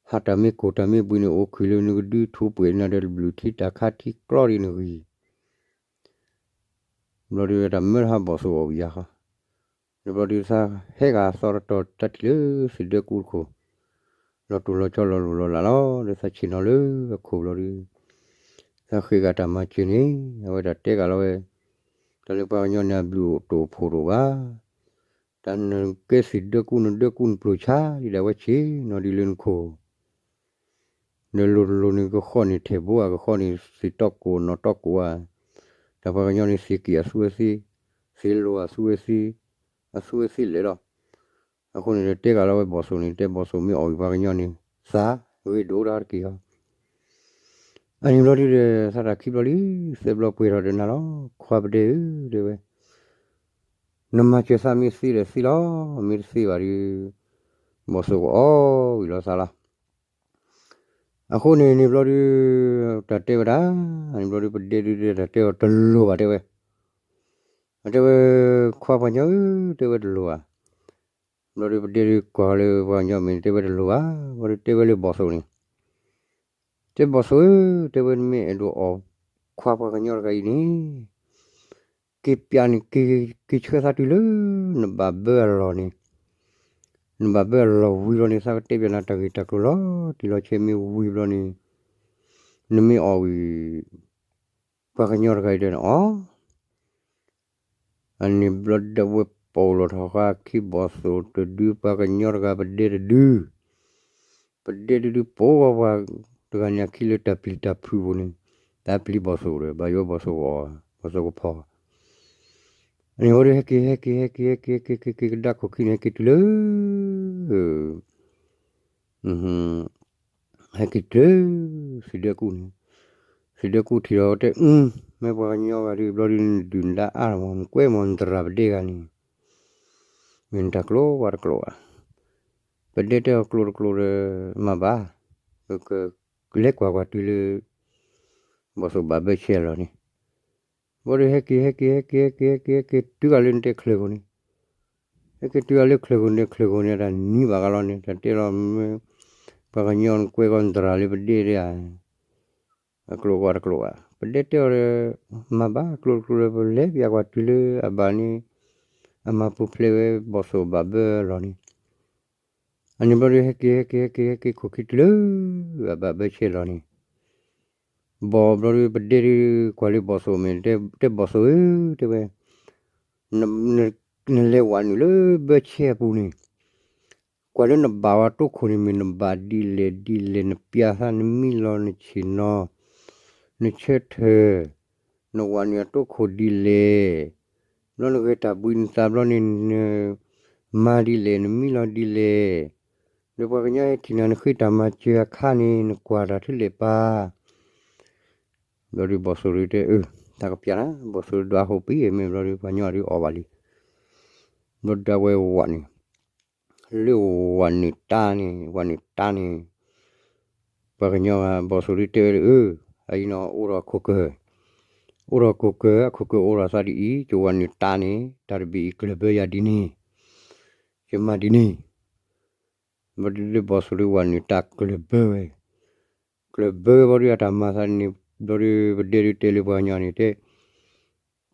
ဟးတၢ်မ့ၢ်ကိၢ်တၢ်မ့ၢ်ဘှံးန့ၣ် အိၣ်ခုၣ်လၢနကဒုထူပှဲၤနၤဒီး တဘျုးထံတၢ်ခါထံကျီဒ်နဂံၢ် ဘျီဒုးတၢ်မၢတဟးဘီၣ်သိၣ်အီၣ်ဝံၤယါဃီ, ဒီးဘျီဒုးသးဟဲဂၤအသီတတီၤတၢ်ထံၣ်လၢသ့ၣ်ဒၢကူတခိၣ်, လီၤတူၢ်လီၤကၠီလီၤလိၣ်လီၤလးလီၤ ဒီးသးဆ့ၣ်နီၤလၢအခိၣ်ဘျီဒုး, သးဃ့ဂၤတၢ်မၤစၢၤန့ၣ် အဝဲဒၣ်တဲဂၤလီၤဝဲ, တၢ်လၢပှၤကညီန့ၣ် အဘျုးတအိၣ်ဖှိၣ်တအိၣ်ဘၣ်, တၢ်နကဲသ့ၣ်ဒၢကူ နဒၢကူနပျိၢ်ဆါဒ်ဒၣ်ဝဲဆ့ၣ်နီၤဒ်လၢနခိၣ် ဒီးလိၤတလိၤန့ၣ် ကဃီန့ၣ်ထဲးဘိဧါ ကဃီန့ၣ်သ့ၣ်တီကိၢ်နီၢ်တီကိၢ်ဧါ, တၢ်ပှၤကညီန့ၣ် သ့ၣ်က့ၣ်အသူဝဲသ့, သ့ၣ်လိၤအသူဝဲသ့, အသူဝဲသ့လဲၣ်လီၤ. အဃိန့ၣ်ဒီးတဲဂၤလီၤဝဲဘီၣ်သိၣ်န့ၣ် တဲဘီၣ်သိၣ်မ့ၢ်အီၣ်ဝံၤပှၤကညီန့ၣ် သးဂ့ၤဒိၣ်တၢ်တက့ၢ်အီၤ အန့ၣ်ဘျီဒုဒီး သးတၢ်ခံဘျီလံ, သၢဘျီပှဲၤထီၣ်ဒီးနၤလီၤ ခွါပဒဲဧၢ တဲဝဲ, နမၤစၢၤသးမ့ၢ်သ့ဒီးသ့လီၤ, မ့ၢ်တသ့ဘၣ်ဒီး ဘီၣ်သိၣ်ကအီၣ်ဝံၤလီၤသးလီၤ. အဃိန့ၣ်န့ၣ်ဘျီဒု တၢ်တဲဝဲဒၣ်, န့ၣ်ဘျီဒုပဒဲဒုတဲတၢ်တဲအီၤတလိၤဘၣ်တဲဝဲ, အတဲဝဲ, ခွါပှၤကညီဧၢ တဲဝဲတလိၤဘၣ်. ဘျီဒုပဒဲဒုကွၢ်လၢပှၤကညီမ့ၢ်တဲဝဲတလိၤဘၣ်, ဘျီဒုတဲဝဲလၢဘီၣ်သိၣ်န့ၣ်, တဲဘီၣ်သိၣ်ဧၢ တဲဝဲ နမ့ၢ်အဲၣ်ဒိးအီၣ်ခွါပှၤကညီတဂၤအံၤန့ၣ် က့ၤပျးန့ၣ် က့ၤဆှၢသးတုၤလၢ နဘၣ်ဘၢအလီၢ်န့ၣ်, နဘၣ်ဘၢအလီၢ်ဝံၤဘျီန့ၣ် သးကတဲပျးနၤတၢ်ဂ့ၢ်တၢ်ကျိၤလီၤ တံၢ်လီၤဆဲးမ့ၢ်ဝံၤဘျီန့ၣ်, နမ့ၢ်အီၣ်ဝံၤ ပှၤကညီတဂၤအံၤဒီးနအီၣ် အန့ၣ်ဘျီဒီးဝဲပိာ်လီၤထီၣ်ဃာ်ခံဘီၣ်သိၣ်တဒု ပှၤကညီတဂၤပဒဲတဒု, ပဒဲတဒုပိာ်ဝဲပှၤတဂၤန့ၣ်အခံလၢတၢ်ပျံၤတၢ်ဖုးပူၤန့ၣ်, တၢ်ပျံၤဘီၣ်သိၣ်ဒီး ဘၣ်ယိၣ်ဘီၣ်သိၣ်ကအီၣ်, ဘီၣ်သိၣ်ကဖီၣ်, အန့ၣ်ဝဲဒီးဟဲက့ၤ ဟဲက့ၤ ဟဲက့ၤ ဟဲက့ၤ ဟဲက့ၤ ဟဲက့ၤ ကဒါခိၣ်ခံန့ၣ် ဟဲက့ၤတုၤလၢ ဟဲက့ၤတုၤလၢ သ့ၣ်ဒၢကူန့ၣ်, သ့ၣ်ဒၢကူထံၣ်ဒီးတဲ အု မ့ၢ်ပှၤကညီဂၤဒုး ဘျီဒုးနဒုၣ်နဒါအါမး နကွဲမးနသရၣ်ပဒဲဂၤန့ၣ်, မ့ၢ်နတၢ်ကျိၤဝဲတကျိၤဧါ, ပဒဲတဲအီၤကျိၤတကျိၤဒီး မၤဘၣ်, ပကလဲၤကွၢ်ကွၢ်တုၤလၢ ဘီၣ်သိၣ်ဘၣ်ဘၢဆဲးအလီၢ်န့ၣ်, ဘျီဒုးဟဲက့ၤ ဟဲက့ၤ ဟဲက့ၤ ဟဲက့ၤ ဟဲက့ၤ ဟဲက့ၤတုၤဂၤလၢနတဲချၢၣ်ခိၣ်န့ၣ်, ဟဲက့ၤတုၤဂၤလၢချၢၣ်ခိၣ်န့ၣ် ချၢၣ်ခိၣ်န့ၣ် တၢ်နံၤဘၣ်ဂၤလီၤန့ၣ် တၢ်တဲလီၤမ့ၢ် ပှၤကညီနကွဲကီနသရၣ်လၢပဒဲဒဲဧါ, အကျိၤကွၢ်တကျိၤဧါ, ပဒဲတဲအီၤဒီး မၤဘၣ်ကျိၤတကျိၤဒီး ပလဲၤပျးကွၢ်တုၤလၢအဘၣ်န့ၣ်, အမၤပူၤဖျဲးဝဲဘီၣ်သိၣ်ဘၣ်ဘၢအလီၢ်န့ၣ်, အန့ၣ်ဘျီဒုးဟဲက့ၤ ဟဲက့ၤ ဟဲက့ၤ ဟဲက့ၤခိၣ်ခံတုၤလၢ အဘၣ်ဘၢဆဲးအလီၢ်န့ၣ်, ဘီၣ်ဘျီဒုးပဒဲဒုးကွၢ်လၢဘီၣ်သိၣ်မ့ၢ် တဲဘီၣ်သိၣ်ဧၢ တဲဝဲ နလဲၤဝးနုာ်လၢဘၢဆဲအပူၤန့ၣ်, ကွၢ်လၢနဘၣ်ဝဲတိခိၣ်န့ၣ် မ့ၢ်နဘၣ်ဒ်လဲၣ်ဒ်လဲၣ် နပျးသး နမံလီၤ နဆ့ၣ်နီၤ နဆၢထၢၣ် နဝးနုာ်အတိခိၣ်ဒ်လဲၣ်, ဘျီနဂဲၤတၢ်ဘှံးနသးဘျီန့ၣ် နမၤဒ်လဲၣ် နမံလီၤဒ်လဲၣ်, ဒီးပှၤကညီဟဲထံၣ်နၤ နဃ့တၢ်မၤစၢၤအခါန့ၣ် နကွၢ်တၢ်ထဲလဲၣ်ပၢ် ဘျီဒုးဘီၣ်သိၣ်ဒုးတဲအၢ တၢ်ကပျးနၤ ဘီၣ်သိၣ်ဒုးအဟိၣ်ပံၤမ့ၢ်ဘျီဒုး ပှၤကညီဒုးအီၣ်ဘၣ်လံ, ဘျီဒုးအဝဲဝးန့ၣ် လၢဝးနုာ်တၢ်န့ၣ် ဝးနုာ်တၢ်န့ၣ်, ပှၤကညီဘီၣ်သိၣ်ဒုးတဲဝဲအၢ အအံၤနီၢ်အိၣ်ဒီးခိၣ်ကၢၢ်, အိၣ်ဒီးခိၣ်ကၢၢ် အခိၣ်ကၢၢ်အိၣ်ဒီးသးဒ်အံၤ ယဝးနုာ်တၢ်န့ၣ် တၢ်တဘ့ၣ်အံၤကျၢၢ်ဘၢယၤဒ်န့ၣ်, ယမၤဒ်န့ၣ် ဘျီဒုးလၢဘီၣ်သိၣ်ဒုးဝးနုာ်တၢ်ကျၢၢ်ဘၢဝဲ, ကျၢၢ်ဘၢဘျီဒုးအတၢ်မၤသးန့ၣ် ဘျီဒုးပဒဲဒုးတဲလၢပှၤကညီန့ၣ်တဲ,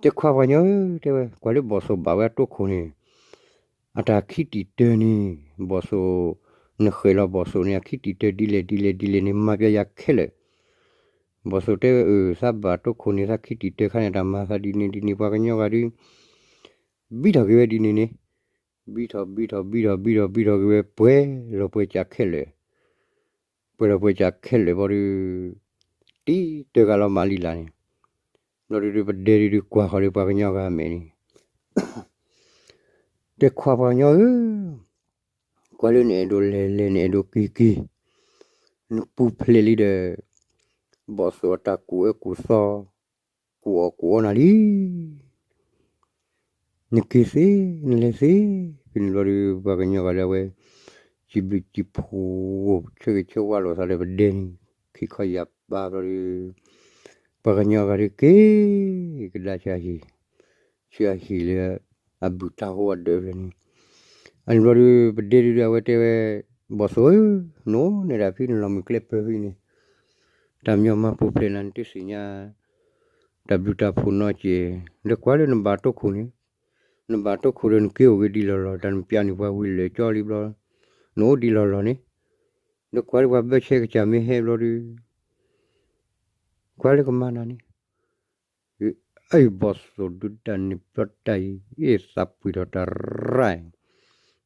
တဲခွါပှၤကညီဧၢ, တဲဝဲ ကွၢ်လၢဘီၣ်သိၣ်ဘၣ်ဝဲအတိခိၣ်န့ၣ်, အတၢ်ခံတံၢ်တၢန့ၣ်, ဘီၣ်သိၣ်, နဃဲၣ်လီၤဘီၣ်သိၣ်န့ၣ် အခံတံၢ်တၢဒ်လဲၣ်ဒ်လဲၣ်ဒ်လဲၣ်န့ၣ် မၤပျဲယၤခဲလၢာ်. ဘီၣ်သိၣ်တဲဝဲ အၢ သးဘၣ်တိခိၣ်န့ၣ် သးခံတံၢ်တၢခါန့ၣ် တၢ်မၤသးဒ်န့ၣ်ဒ်န့ၣ် ပှၤကညီဂၤဒုး ဘံထီၣ်က့ၤဝဲဒ်န့ၣ်န့ၣ်, ဘံထီၣ်ဘံထီၣ်ဘံထီၣ်ဘံထီၣ်က့ၤဝဲ ပှဲၤလီၤပှဲၤကးခဲလၢာ်, ပှဲၤလီၤပှဲၤကးခဲလၢာ်ဘျီဒုး, တံတၢဂၤလီၤမးလံလၢ်န့ၣ်, ဘျီဒုး ပဒဲဒုးကွၢ်ဃီၤဒီးပှၤကညီဂၤအမဲာ်န့ၣ်, တဲခွါပှၤကညီဧၢ, ကွၢ်လၢနအဲၣ်ဒိးလဲၤလဲၤ နအဲၣ်ဒိးက့ၤက့ၤ, နပူၤဖျဲးလံဒီး ဘီၣ်သိၣ်အတၢ်ကူၣ်အၢကူၣ်သီ, ကူၣ်အီၣ်ကူၣ်အီနၤလံ. နက့ၤသ့, နလဲၤသ့, ဖဲန့ၣ်ဘျီဒုး ပှၤကညီဂၤဒုးအဝဲ စံးဘျုးစံးဖှိၣ် ဆၢဂ့ၤဆၢဝါလိာ်သးဒီးပဒဲန့ၣ် ခံခီယၢ်ပၤဘျီဒုး ပှၤကညီဂၤဒုးက့ၤ ကဒါဆူအဟံၣ်, ဆူအဟံၣ်လၢ အဘုၣ်တၢ်ဟိအဒၢးဖဲန့ၣ်, အန့ၣ်ဘျီဒုး ပဒဲဒုးအဝဲတဲဝဲ ဘီၣ်သိၣ်ဧၢ, နအိၣ်နဲဒၣ်ဖဲ နလီၤမုၢ်ကျဲပၢၤဖဲန့ၣ်, တၢ်မညီမၤပူၤဖျဲးနၤ နတသ့ၣ်ညါ တၢ်ဘျုးတၢ်ဖှိၣ်နီတစဲး, ဒီးကွၢ်လၢနဘၣ်တိခိၣ်န့ၣ်, နဘၣ်တိခိၣ်ဒီးနက့ၤအိၣ်ဂ့ၤဒ်လီၢ်လီၢ်, တၢ်နပျးန့ၢ်ပှၤဝံၤလၢာ်ကၠီလံဘျီ, နအိၣ်ဒ်လီၢ်လီၢ်န့ၣ်, ဒီးကွၢ်လၢပှၤဘၢဆဲကစၢ်မ့ၢ်ဟဲဘျီဒုး ကွၢ်လၢကမၤနၤန့ၣ်, အၢ ဘီၣ်သိၣ်ဒုးတၢ်န့ၣ် ပျီတၢ်အံၤ အ့ၣ်သးပှံၢ်ထီၣ်တၢ်ရၣ်,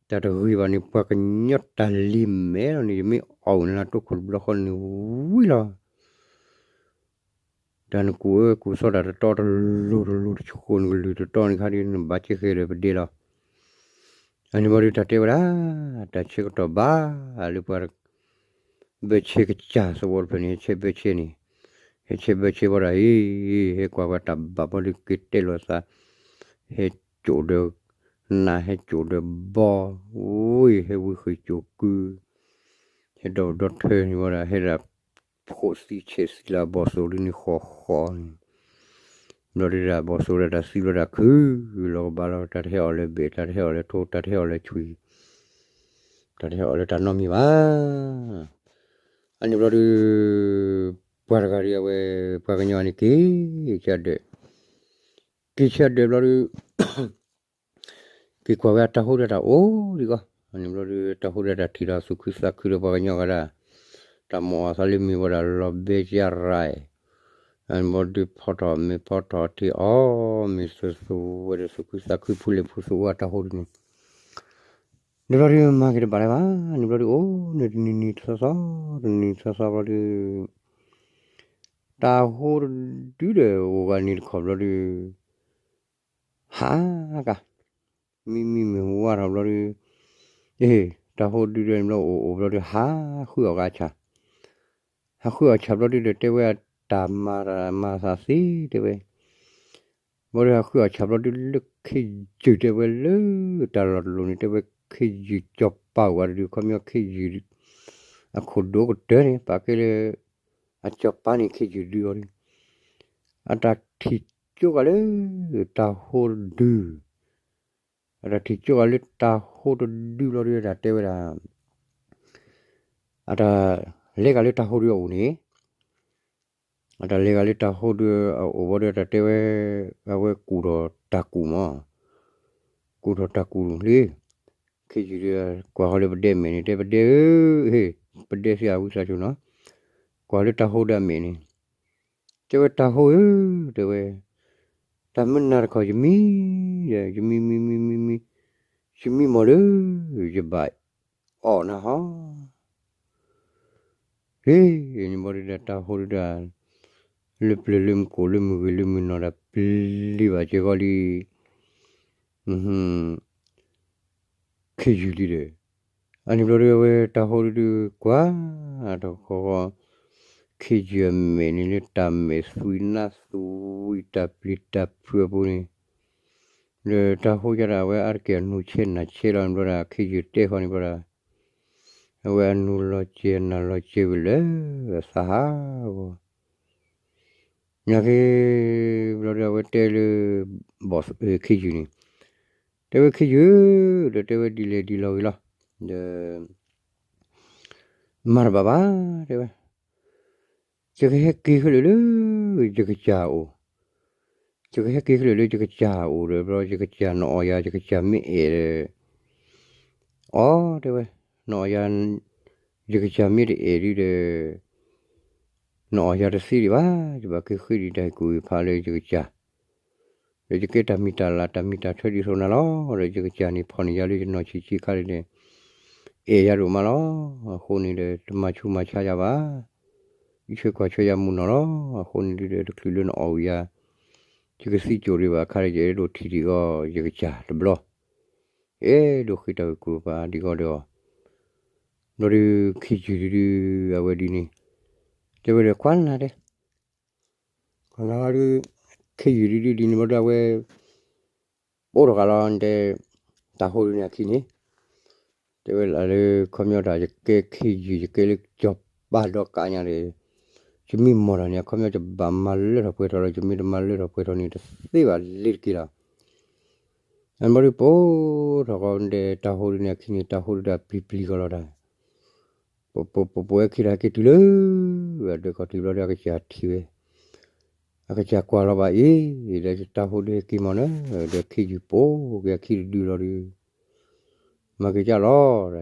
တၢ်တဂ့ၤဘၣ်န့ၣ် ပှၤကညီတၢ်လံၤမဲာ်လီၤန့ၣ် ယမ့ၢ်အီၣ်နလၢတိခိၣ်တဘျီဃီန့ၣ်ဝံၤလီၤ. တၢ်နကူၣ်အၢကူၣ်သီတၢ်တတီတလိၤတလိၤတဆှိၣ်နကလုၢ်တတီန့ၣ်ခါဒုး နဘၣ်က့ၤဃဲၤဒီးပဒဲလီၤ. အန့ၣ်ဘျီဒုးတၢ်တဲဝဲဒၣ် တၢ်ဆၢကတီၢ်ဘၣ်လၢပှၤ ဘၢဆဲကစၢ်သဝီတဖျၢၣ်န့ၣ် ဟဲဆဲဘၢဆဲန့ၣ်, ဟဲဆဲဘၢဆဲဘၣ်ဒီး ဟ့ၣ် ဟဲကွၢ်ပှၤတၢ်ဘၣ်ဘျီဒုး က့ၤတဲလိာ်သး, ဟဲစိာ်ဒီးနး ဟဲစိာ်ဒီးဘီ, ဝံၤ ဟဲဝံဃ့ၢ်စိာ်ကု, ဟဲဒီဒီထၢန့ၣ်ဝဲဒၣ် ဟဲဒၣ်ဖိးသံဆဲးသံလၢဘီၣ်သိၣ်ဒုးန့ၣ်ဃီဃီန့ၣ် ဘျီဒုးဒၣ်ဘီၣ်သိၣ်ဒၣ်တၢ်သံဘျီဒၣ်ခုလီၤကဘၣ်လီၤ, တၢ်တဟဲအီၤလၢဘ့ၣ် တၢ်တဟဲအီၤလၢထိ တၢ်တဟဲအီၤလၢဆွံ, တၢ်တဟဲအီၤလၢတၢ်နီတမံၤဘၣ်. အန့ၣ်ဘျီဒုး ပှၤတဂၤဒုးအဝဲ ပှၤကညီန့ၣ်က့ၤဆၢဒၢး, က့ၤဆၢဒၢးဘျီဒုး က့ၤကွၢ်ဝဲအတၢ်ဟိဒၣ်တၢ်အိၣ်ဒံးကီး, အန့ၣ်ဘျီဒုး တၢ်ဟိဒၣ်တၢ်ထံၣ်ဒီးသူၣ်ခုသးခုဒီးပှၤကညီဂၤဒၣ်, တၢ်မိၣ်အီၤသးလၢမ့ၢ်ဝဲဒၣ်လီၤဘဲကရၢ်, အန့ၣ်ဘျီဒုးဖီထီၣ်မ့ၤဖီထီၣ်ထံအီၣ်မ့ၤ သူသူဝဲဒီးသူၣ်ခုသးခု ဖူလဲၣ်ဖူသူဝဲအတၢ်ဟိဒုးန့ၣ် န့ၣ်ဘျီဒုးမၤက့ၤတဘၣ်လၢၤဘၣ်, န့ၣ်ဘျီဒုးအိၣ်န့ၣ်တနံၤနံၤသီသီ, တနံၤသီသီဘျီဒုး တၢ်ဟိတဒုဒီးအိၣ်ဂၤန့ၣ်တခီဘျီဒုး ဟးကါ, မံမံမ့ၢ်ဝါထီၣ်ဘျီဒုး, အ့ တၢ်ဟိဒုဒီးန့ၣ်ဘျီအိၣ်အိၣ်ဘျီဒုး ဟးဃုအီၣ်ကါဆၣ်, ဟးဃုအီၣ်ဆၣ်ဘျီဒုဒီးတဲဝဲအတၢ်မၤတၢ်မၤသးသ့တဲဝဲ ဘျီဒုးဟးဃုအီၣ်ဆၣ်ဘျီဒုးလၢခ့ယုၢ်တဲဝဲလၢ တၢ်လီၢ်တလီၢ်န့ၣ် တဲဝဲခ့ယုၢ်စီၤပၤအိၣ်ဝဲတဒု ခီပညီခ့ယုၢ် အခိၣ်ဒိၣ်ကတၢၢ်န့ၣ် ပာ်ကဲလၢ အစီၤပၤန့ၣ်ခ့ယုၢ်ဒုအီၤဒုး အတၢ်ထံၣ်ကၠိဂၤလၢ တၢ်ဟိတဒု အတၢ်ထံၣ်ကၠိဂၤလၢတၢ်ဟိတဒုဘျီဒုး အတၢ်တဲဝဲဒၣ် အတၢ်လဲၤဂၤလၢတၢ်ဟိဒုအအိၣ်န့ၣ် အတၢ်လဲၤဂၤလၢတၢ်ဟိဒုအအိၣ်ဘျီဒုး အတၢ်တဲဝဲ အဝဲကူၣ်ထီၣ်တၢ်ကူၣ်မး, ကူၣ်ထီၣ်တၢ်ကူၣ်လံ, ခ့ယုၢ်ဒုး ကွၢ်ဃီၤလၢပဒဲမဲာ်န့ၣ် တဲပဒဲဧၢ, ဟ့ၣ် ပဒဲသ့ၣ်အဝံသးစူၤနီၤ, ကွၢ်လၢတၢ်ဟိဒုအမဲာ်န့ၣ် တဲဝဲတၢ်ဟိဧၢ, တဲဝဲ တၢ်မနုၤတခီ ယမံဒီး ယမံမံမံမံမံ, ယမံမီၢ်လၢ ယဘၣ်အီၣ်နၤဟီ ဟ့ၣ် န့ၣ်ဘျီဒုးဒီးတၢ်ဟိဒုးဒီး လၢပျၢၤလၢမူခိၣ်လၢမုၢ်ဂ့ၤလၢမုၢ်နီၢ်ဒီးပျံၤဘၣ်စ့ၢ်ကီးလံ ခ့ယုၢ်လံဒီး အန့ၣ်ဘျီဒုးအဝဲတၢ်ဟိဒုးဒုးကွၢ် တခီ ခ့ယုၢ်အမဲာ်န့ၣ်လၢတၢ်မဲာ်သွံနါသွံတၢ်ပျံၤတၢ်ဖုးအပူၤန့ၣ် ဒီးတၢ်ဟိယါဒၣ်အဝဲအါတက့ၢ်အနူၤဆဲးနၢ်ဆဲးလီၤန့ၣ်ဘျီဒီး ခ့ယုၢ်တဲဃီန့ၣ်ဘျီဒီး အဝဲအနူၤလီၤစဲးနၢ်လီၤစဲးဝံၤလၢအသးဟးဂီၤ နာ်က့ ဘျီဒုးအဝဲတဲလၢ ခ့ယုၢ်န့ၣ် တဲဝဲခ့ယုၢ် ဒီးတဲဝဲဒ်လဲၣ်ဒ်လဲၣ်ဂ့ၤလီၤ ဒီး မၤတဘၣ်ဘၣ် တဲဝဲ ယကဟဲက့ၤခဲလၢာ်လၢ ယကစၢ်အအိၣ် ယကဟဲက့ၤကလုာ်လၢယကစၢ်အိၣ်ဒီး ဘျီယကစၢ်နအီၣ်ယၤ ယကစၢ်မ့ၢ်အဲၣ်ဒီး အီ တဲဝဲ, နအီၣ်ယၤ, ယကစၢ်မ့ၢ်တအဲၣ်ဒုဒီး နအီၣ်ယၤတသ့ဒံးဘၣ်, ယဘၣ်က့ၤဃ့ဒံးတၢ်ဟ့ၣ်ကူၣ်ဟ့ၣ်ဖးလၢယကစၢ်, ဒီးယကဲတၢ်မံၤတၢ်လၤ တၢ်မံၤတၢ်ထွဲဒ်သိးနၤလီၤ. ဒီးယကစၢ်န့ၣ် ဖီၣ်န့ၢ်ယၤလၢယနီၢ်ဆံးဆံးခါန့ၣ်ဒီး အဲၣ်ယၤဒိၣ်မးလီၤ. အဃိန့ၣ်ဒီး တမၤဆူးမၤဆါယၤဘၣ်, အံးထွဲကွၢ်ထွဲယၤမုၢ်နီၢ်လီၤ. အဃိန့ၣ်ဒုဒီး တချုးလၢနအီၣ်ဝံၤယၤ ယကသံကၠိၣ်ဒံးဘၣ်အခါဒီး ယအဲၣ်ဒိးထံၣ်ဒံးအီၤ ယကစၢ်တဘျီ, အဲၣ်ဒိးဃ့တၢ်ဂ့ၢ်ကူၣ်ပာ်ဒံးအီၤဒီးအီၤ, ဘျီဒုး ခ့ယုၢ်ဒုဒု အဝဲဒ်န့ၣ်, တဲဝဲဒီး ခွါနၤတဲ ခွါနၤဒုး ခ့ယုၢ်ဒုဒုဒ်န့ၣ်ဘျီဒုး အဝဲ အိၣ်ထီၣ်ဃာ်လီၤတဲ တၢ်ဟိဒုန့ၣ်အခံန့ၣ်, တဲဝဲလၢ ခီပညီတၢ် ယကဲခ့ယုၢ် ယကဲလၢကၠီၤပၤဒီကးညါဒီး ယမ့ၢ်မီၢ်တၢ်န့ၣ် အခီပညီယဘၣ်မၤလၢထီၣ်ပှဲၤထီၣ်လီၤ. ယမ့ၢ်တမၤလၢထီၣ်ပှဲၤထီၣ်န့ၣ် တသ့ဘၣ်လ့ၤတက့ၢ်လီၤ. အဘျီဒုး ပိၢ်ထီၣ်ဃီတဲ တၢ်ဟိဒုန့ၣ်အခံန့ၣ် တၢ်ဟိဒုတၢ်ပျံၤပျံၤဃီလီၤတၢ်, ပ ပ ပ ပဝဲခံတၢ်ဟဲက့ၤတုၤလၢ အဒၢးခီၣ်ထံးဘျီဒီး အကစၢ်ထံၣ်ဝဲ, အကစၢ်ကွၢ်လီၤဘၣ်အံၤ ဒီးတၢ်ဟိဒုဟဲက့ၤမီၢ်န့ၣ် ဒီးခ့ယုၢ်ပိာ်က့ၤအခံတဒုလီၤဒုး မၤက့ၤကၢ်လီၤ,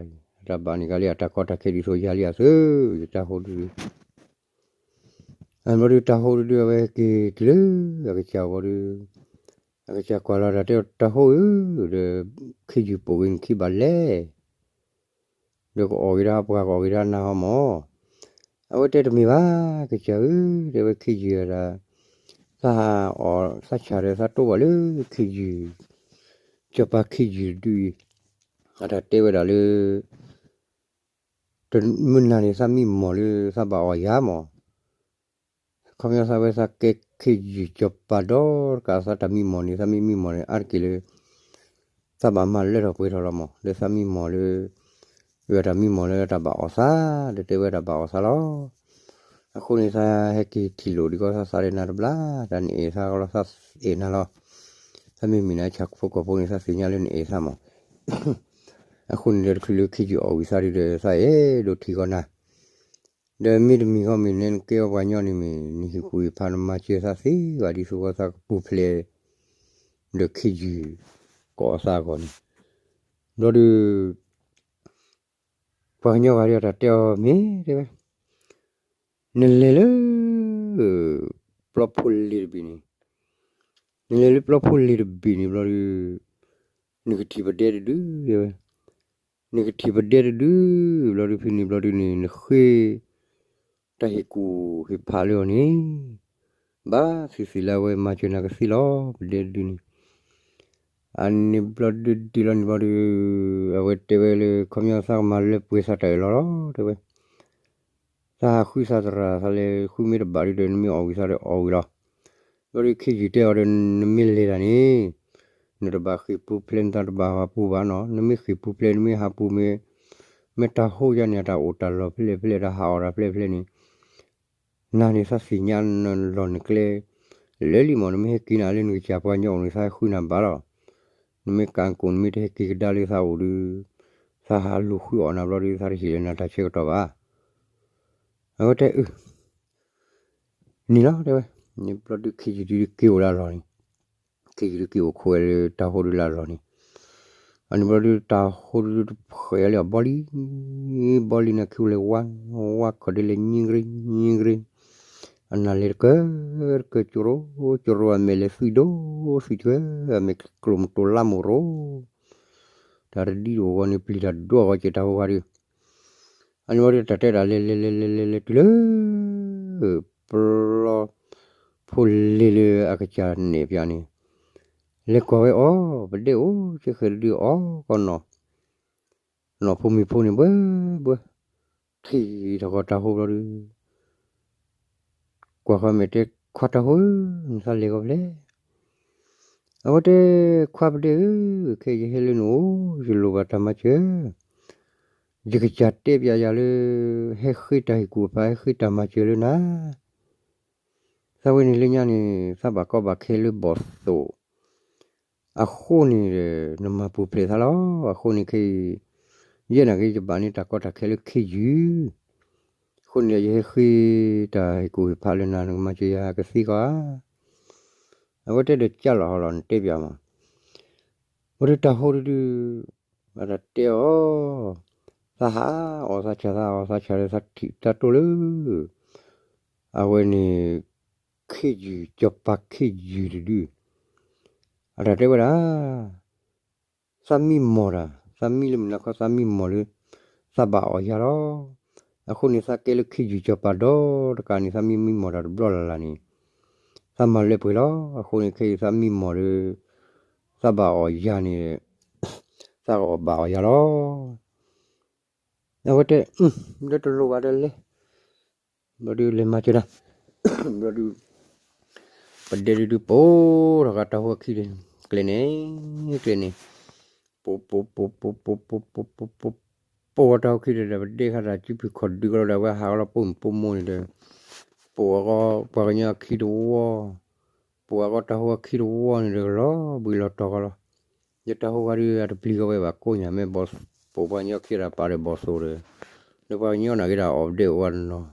တၢ်ဘၣ်န့ၣ်ကလံ အတၢ်ကီတၢ်ခဲဒ်သိးယၤလံအသု, ယတၢ်ဟိဒု အဘျီဒုး တၢ်ဟိဒုဒု အဝဲဟဲက့ၤတုၤလၢ အကစၢ်အဂီၢ်ဒုး, အကစၢ်ကွၢ်လီၤတၢ်တဲ တၢ်ဟိဧၢ, ဒီးခ့ယုၢ်ပိာ်က့ၤနခံဘၣ်လဲၣ်, ဒီးကအီၣ်က့ၤဒၣ်ပှၤ ကအီၣ်က့ၤဒၣ်နၤဟီမီၢ်, အဝဲတဲတမ့ၢ်ဘၣ် ကစၢ်ဧၢ, တဲဝဲခ့ယုၢ်ဒၣ်, သးအီၣ်သးဆၣ်ဒီးသးတိၢ်ဘၣ်လၢခ့ယုၢ်, ကၠီၤပၤခ့ယုၢ်တဒုအံၤ, အတၢ်တဲဝဲဒၣ်လၢ တမုၢ်နၤန့ၣ် သးမံမီၢ်လၢသးဘၣ်အီၣ်ယၤမီၢ်, ခီပညီသးဝဲသးကဲခ့ယုၢ်ကၠီၤပၤဒီတကး သးတၢ်မံမီၢ်န့ၣ် သးမံမံမီၢ်န့ၣ် အါတက့ၢ်လၢ သးဘၣ်မၤလၢထီၣ်ပှဲၤထီၣ်လီၤမီၢ်, လၢသးမံမီၢ်လၢ ဝဲတၢ်မံမီၢ်လၢတၢ်ဘၣ်အီၣ်သး, ဒီးတဲဝဲတၢ်ဘၣ်အီၣ်သးလီၤ. အဃိန့ၣ် သးဟဲက့ၤထံၣ်လိာ်ဒံးကီးသးသးလၢနၤတဘျီ, တၢ်နအဲၣ်သးကီးလီၤ သးအဲၣ်နၤလီၤ. သးမ့ၢ်မ့ၢ်နၤဆၣ်ဖိကီၢ်ဖိန့ၣ် သးသ့ၣ်ညါလၢနအဲၣ်သးမီၢ်. အဃိန့ၣ်ဒီး တချုးလၢခ့ယုၢ်အီၣ်ဝံၤသးဒုဒီး သးအဲၣ်ဒိးထံၣ်ကီးနၤ, ဒီးမ့တမ့ၢ်ဃီမ့ၢ်န့ၣ် နကဲအီၤပှၤကညီန့ၣ်မ့ၢ် နဟ့ၣ်ကူၣ်ဟ့ၣ်ဖး နမၤစၢၤသးသ့ဝဲဒ်သိး သးကပူၤဖျဲး ဒီးခ့ယုၢ် ကအီၣ်သးအဂီၢ်န့ၣ်, ဘျီဒုး ပှၤကညီဂၤဒုး တၢ်တဲအီၤမ့ၢ်တဲဝဲ, နလဲၤလၢ ပျီဖိလ့ၤတဘ့ၣ်န့ၣ်, နလဲၤလၢပျီဖိလ့ၤတဘ့ၣ်န့ၣ်ဘျီဒုး နကထံၣ်ပဒဲတဒု, တဲဝဲ, နကထံၣ်ပဒဲတဒု, ဘျီဒုးဖဲန့ၣ်ဘျီဒုးန့ၣ် နဃ့ တၢ်ဟ့ၣ်ကူၣ်ဟ့ၣ်ဖးလၢအီၤန့ၣ်, ဘၣ်သ့ၣ်သ့ၣ်လၢအဝဲမၤစၢၤနၤကသ့လီၤ ပဒဲတဒုန့ၣ်. အန့ၣ်ဘျီဒုးဒုးလီၤန့ၣ်ဘျီဒုး အဝဲတဲဝဲလၢ ခီပညီသးကမၤလၢပှဲၤသးတၢ်အၢၣ်လီၤလီၤ တဲဝဲ, သးဟးဃုသးသရၣ် သးလဲၤဃုမ့ၢ်တဘၣ်ဒုဒီး နမ့ၢ်အီၣ်ဝံၤသးဒီးအီၣ်ဝံၤလီၤ. ဘျီဒုးခ့ယုၢ်တဲအီၤဒီး နမ့ၢ်လဲၤတၢ်န့ၣ် နတဘၣ်ဃ့ၢ်ပူၤဖျဲး နသးတဘၣ်ဟးပူၤဘၣ်နီၤ, နမ့ၢ်ဃ့ၢ်ပူၤဖျဲး နမ့ၢ်ဟးပူၤမ့ၢ် မ့ၢ်တၢ်ဟိယါန့ၣ် အတၢ်အိၣ်တၢ်လီၢ်ဖဲလဲၣ်ဖဲလဲၣ် တၢ်ဟးအီၣ်တၢ်ဖဲလဲၣ်ဖဲလဲၣ်န့ၣ် နၤန့ၣ်သးသ့ၣ်ညါလီၢ်နကျဲ လၢလံမီၢ် နမ့ၢ်ဟဲက့ၤနၤလၢနကစၢ်ပှၤကညီအိၣ်န့ၣ် သးဟဲဃုနၤဘၣ်လီၤ. နမ့ၢ်ကးကိၣ် နမ့ၢ်တဟဲက့ၤကဒါလၢသးအိၣ်ဒီး သးဟးလူၤဃုအီၣ်နၤဘျီဒီး သးတဟ့ၣ်လၢနၤတၢ်ဆၢကတီၢ်ဘၣ်. အဝဲတဲအု န့ၣ်လီၤ တဲဝဲ, န့ၣ်ဘျီဒုးခ့ယုၢ်ဒုးက့ၤအိၣ်လၢအလီၢ်န့ၣ်, ခ့ယုၢ်ဒုးက့ၤအိၣ်ခိးဝဲလၢတၢ်ဟိဒုးလၢအလီၢ်န့ၣ်, အန့ၣ်ဘျီဒုး တၢ်ဟိဒုးတဖှဲးလၢအဘီလံ, ဘီလံန့ၣ် ခံအိၣ်လဲၤဝါ, ဝါခီၣ်ဒုးလဲၤညံကရ့ညံကရ့, အနၢ်လဲၤတကၢတကၢ ကရိကရိ အမဲာ်လဲၤသွံၣ်ဒိၣ်သွံၣ်တကၢ, အမဲာ်ကျိၣ်မုၢ်တိၤလါမုၢ်ရိ, တၢ်တဒံအိၣ်ဂီၢ်န့ၣ် ပျံၤတၢ်ဒိၣ်အဂီၢ် ကဲတၢ်ဟိဂၤဒုး အန့ၣ်ဘျီဒုးတၢ်တဲဒၣ်လဲၤလဲၤလဲၤလဲၤလဲၤတုၤလၢ ပျီ ဖိလ့ၤလၢအကစၢ်နဲၣ်ပၠးန့ၣ်, လဲၤကွၢ်ဝဲအီၤ ပဒဲအိၣ် ကဲဃဲၤတဒုအီၤကီနီၤ, နီၢ်ဖိမံၤဖိန့ၣ်ဘှဲဘှဲ, ထံၣ်ထီၣ်ကီးတၢ်ဟိဘျီဒုး ကွၢ်ဃီမဲာ်တဲ ခွါတၢ်ဟိဧၢ, နသးလဲၤကီးဖဲလဲၣ်. အဝဲတဲ ခွါပဒဲဧၢ, ခဲအံၤယဟဲလၢနအိၣ် ယလိၣ်ဘၣ်တၢ်မၤစၢၤ, ယကစၢ်တဲပၠးယၤလၢ ဟဲဃ့တၢ်ဟ့ၣ်ကူၣ်ဟ့ၣ်ဖး ဟဲဃ့တၢ်မၤစၢၤလၢနၤ သးဝဲန့ၣ်လၢညါန့ၣ် သးဘၣ်ကီဘၣ်ခဲလၢဘီၣ်သိၣ်, အဃိန့ၣ်ဒီး နမၤပူၤဖျဲးသးလီၤ. အဃိန့ၣ်ခဲအံၤ ယဲနာ်က့ၤယဘၣ်န့ၢ်တၢ်ကီတၢ်ခဲလၢခ့ယုၢ်, အဃိန့ၣ်ဒီး ယဟဲဃ့တၢ်ဟ့ၣ်ကူၣ်ဟ့ၣ်ဖးလၢနၤ နကမၤစၢၤယၤကသ့ကီးဧါ. အဝဲတဲဒီးကၢ်လီၤဟီလီၤ နတဲပၠးမး, ဝဲဒၣ်တၢ်ဟိဒုဒု, အတၢ်တဲအီၤ, သးဟးအီၣ်သးဆၣ် သးအီၣ်သးဆၣ်ဒီး သးထံၣ်တၢ်တိၢ်လၢ အဝဲန့ၣ် ခ့ယုၢ် စီၤပၤခ့ယုၢ်တဒု, အတၢ်တဲဝဲဒၣ် သးမံမီၢ်တၢ်, သးမံလၢမုၢ်နၤခီ သးမံမီၢ်လၢ သးဘၣ်အီၣ်ယၤလီၤ. အဃိန့ၣ် သးကဲလၢခ့ယုၢ်စီၤပၤဒီတကးန့ၣ် သးမံမံမီၢ်တၢ်တဘျီလၢ်လၢ်န့ၣ် သးမၤလၢပှဲၤလီၤ. အဃိန့ၣ် ခဲအံၤသးမံမီၢ်ဒီး သးဘၣ်အီၣ်ယၤန့ၣ် သးကအီၣ်ဘၣ်အီၣ်ယၤလီၤ. အဝဲတဲ လၢတလိၣ်ဘၣ်ဒီးလဲၤ ဘျီဒုးလဲၤမၤစၢၤတၢ်, ဘျီဒုး ပဒဲဒုးဒုးပိာ်ထီၣ်ဃာ်တၢ်ဟိအခံန့ၣ် ကျဲန့ၣ် ကျဲန့ၣ် ပိာ်ပိာ်ပိာ်ပိာ်ပိာ်ပိာ်ပိာ်ပိာ်ပိာ်ပိာ်ဝဲတၢ်ဟိခံဒီး ပဒဲခါတၢ်စုဖုၣ်ခီၣ်ဒုးကလီဒီး အဝဲဟးကလီပိာ်မုၣ်ပိာ်မိၢ်န့ၣ်ဒီး ပိာ်အဂီၢ် ပှၤကညီအခံတဝီ, ပိာ်အဂီၢ်တၢ်ဟိအခံတဝီန့ၣ်ဒီး လီၤဘှံးလီၤတီၤကလီ ယတၢ်ဟိဂၤဒုး အတပျံၤကီဝဲဘၣ်ကိးညါ မ့ၢ်ပိာ်ပှၤကညီခံဒီးပာ်ဒီးဘီၣ်သိၣ်ဒီး လၢပှၤကညီနာ်က့ဒီးအီၣ်ပဒဲအိၣ်ဝဲတနီၤ,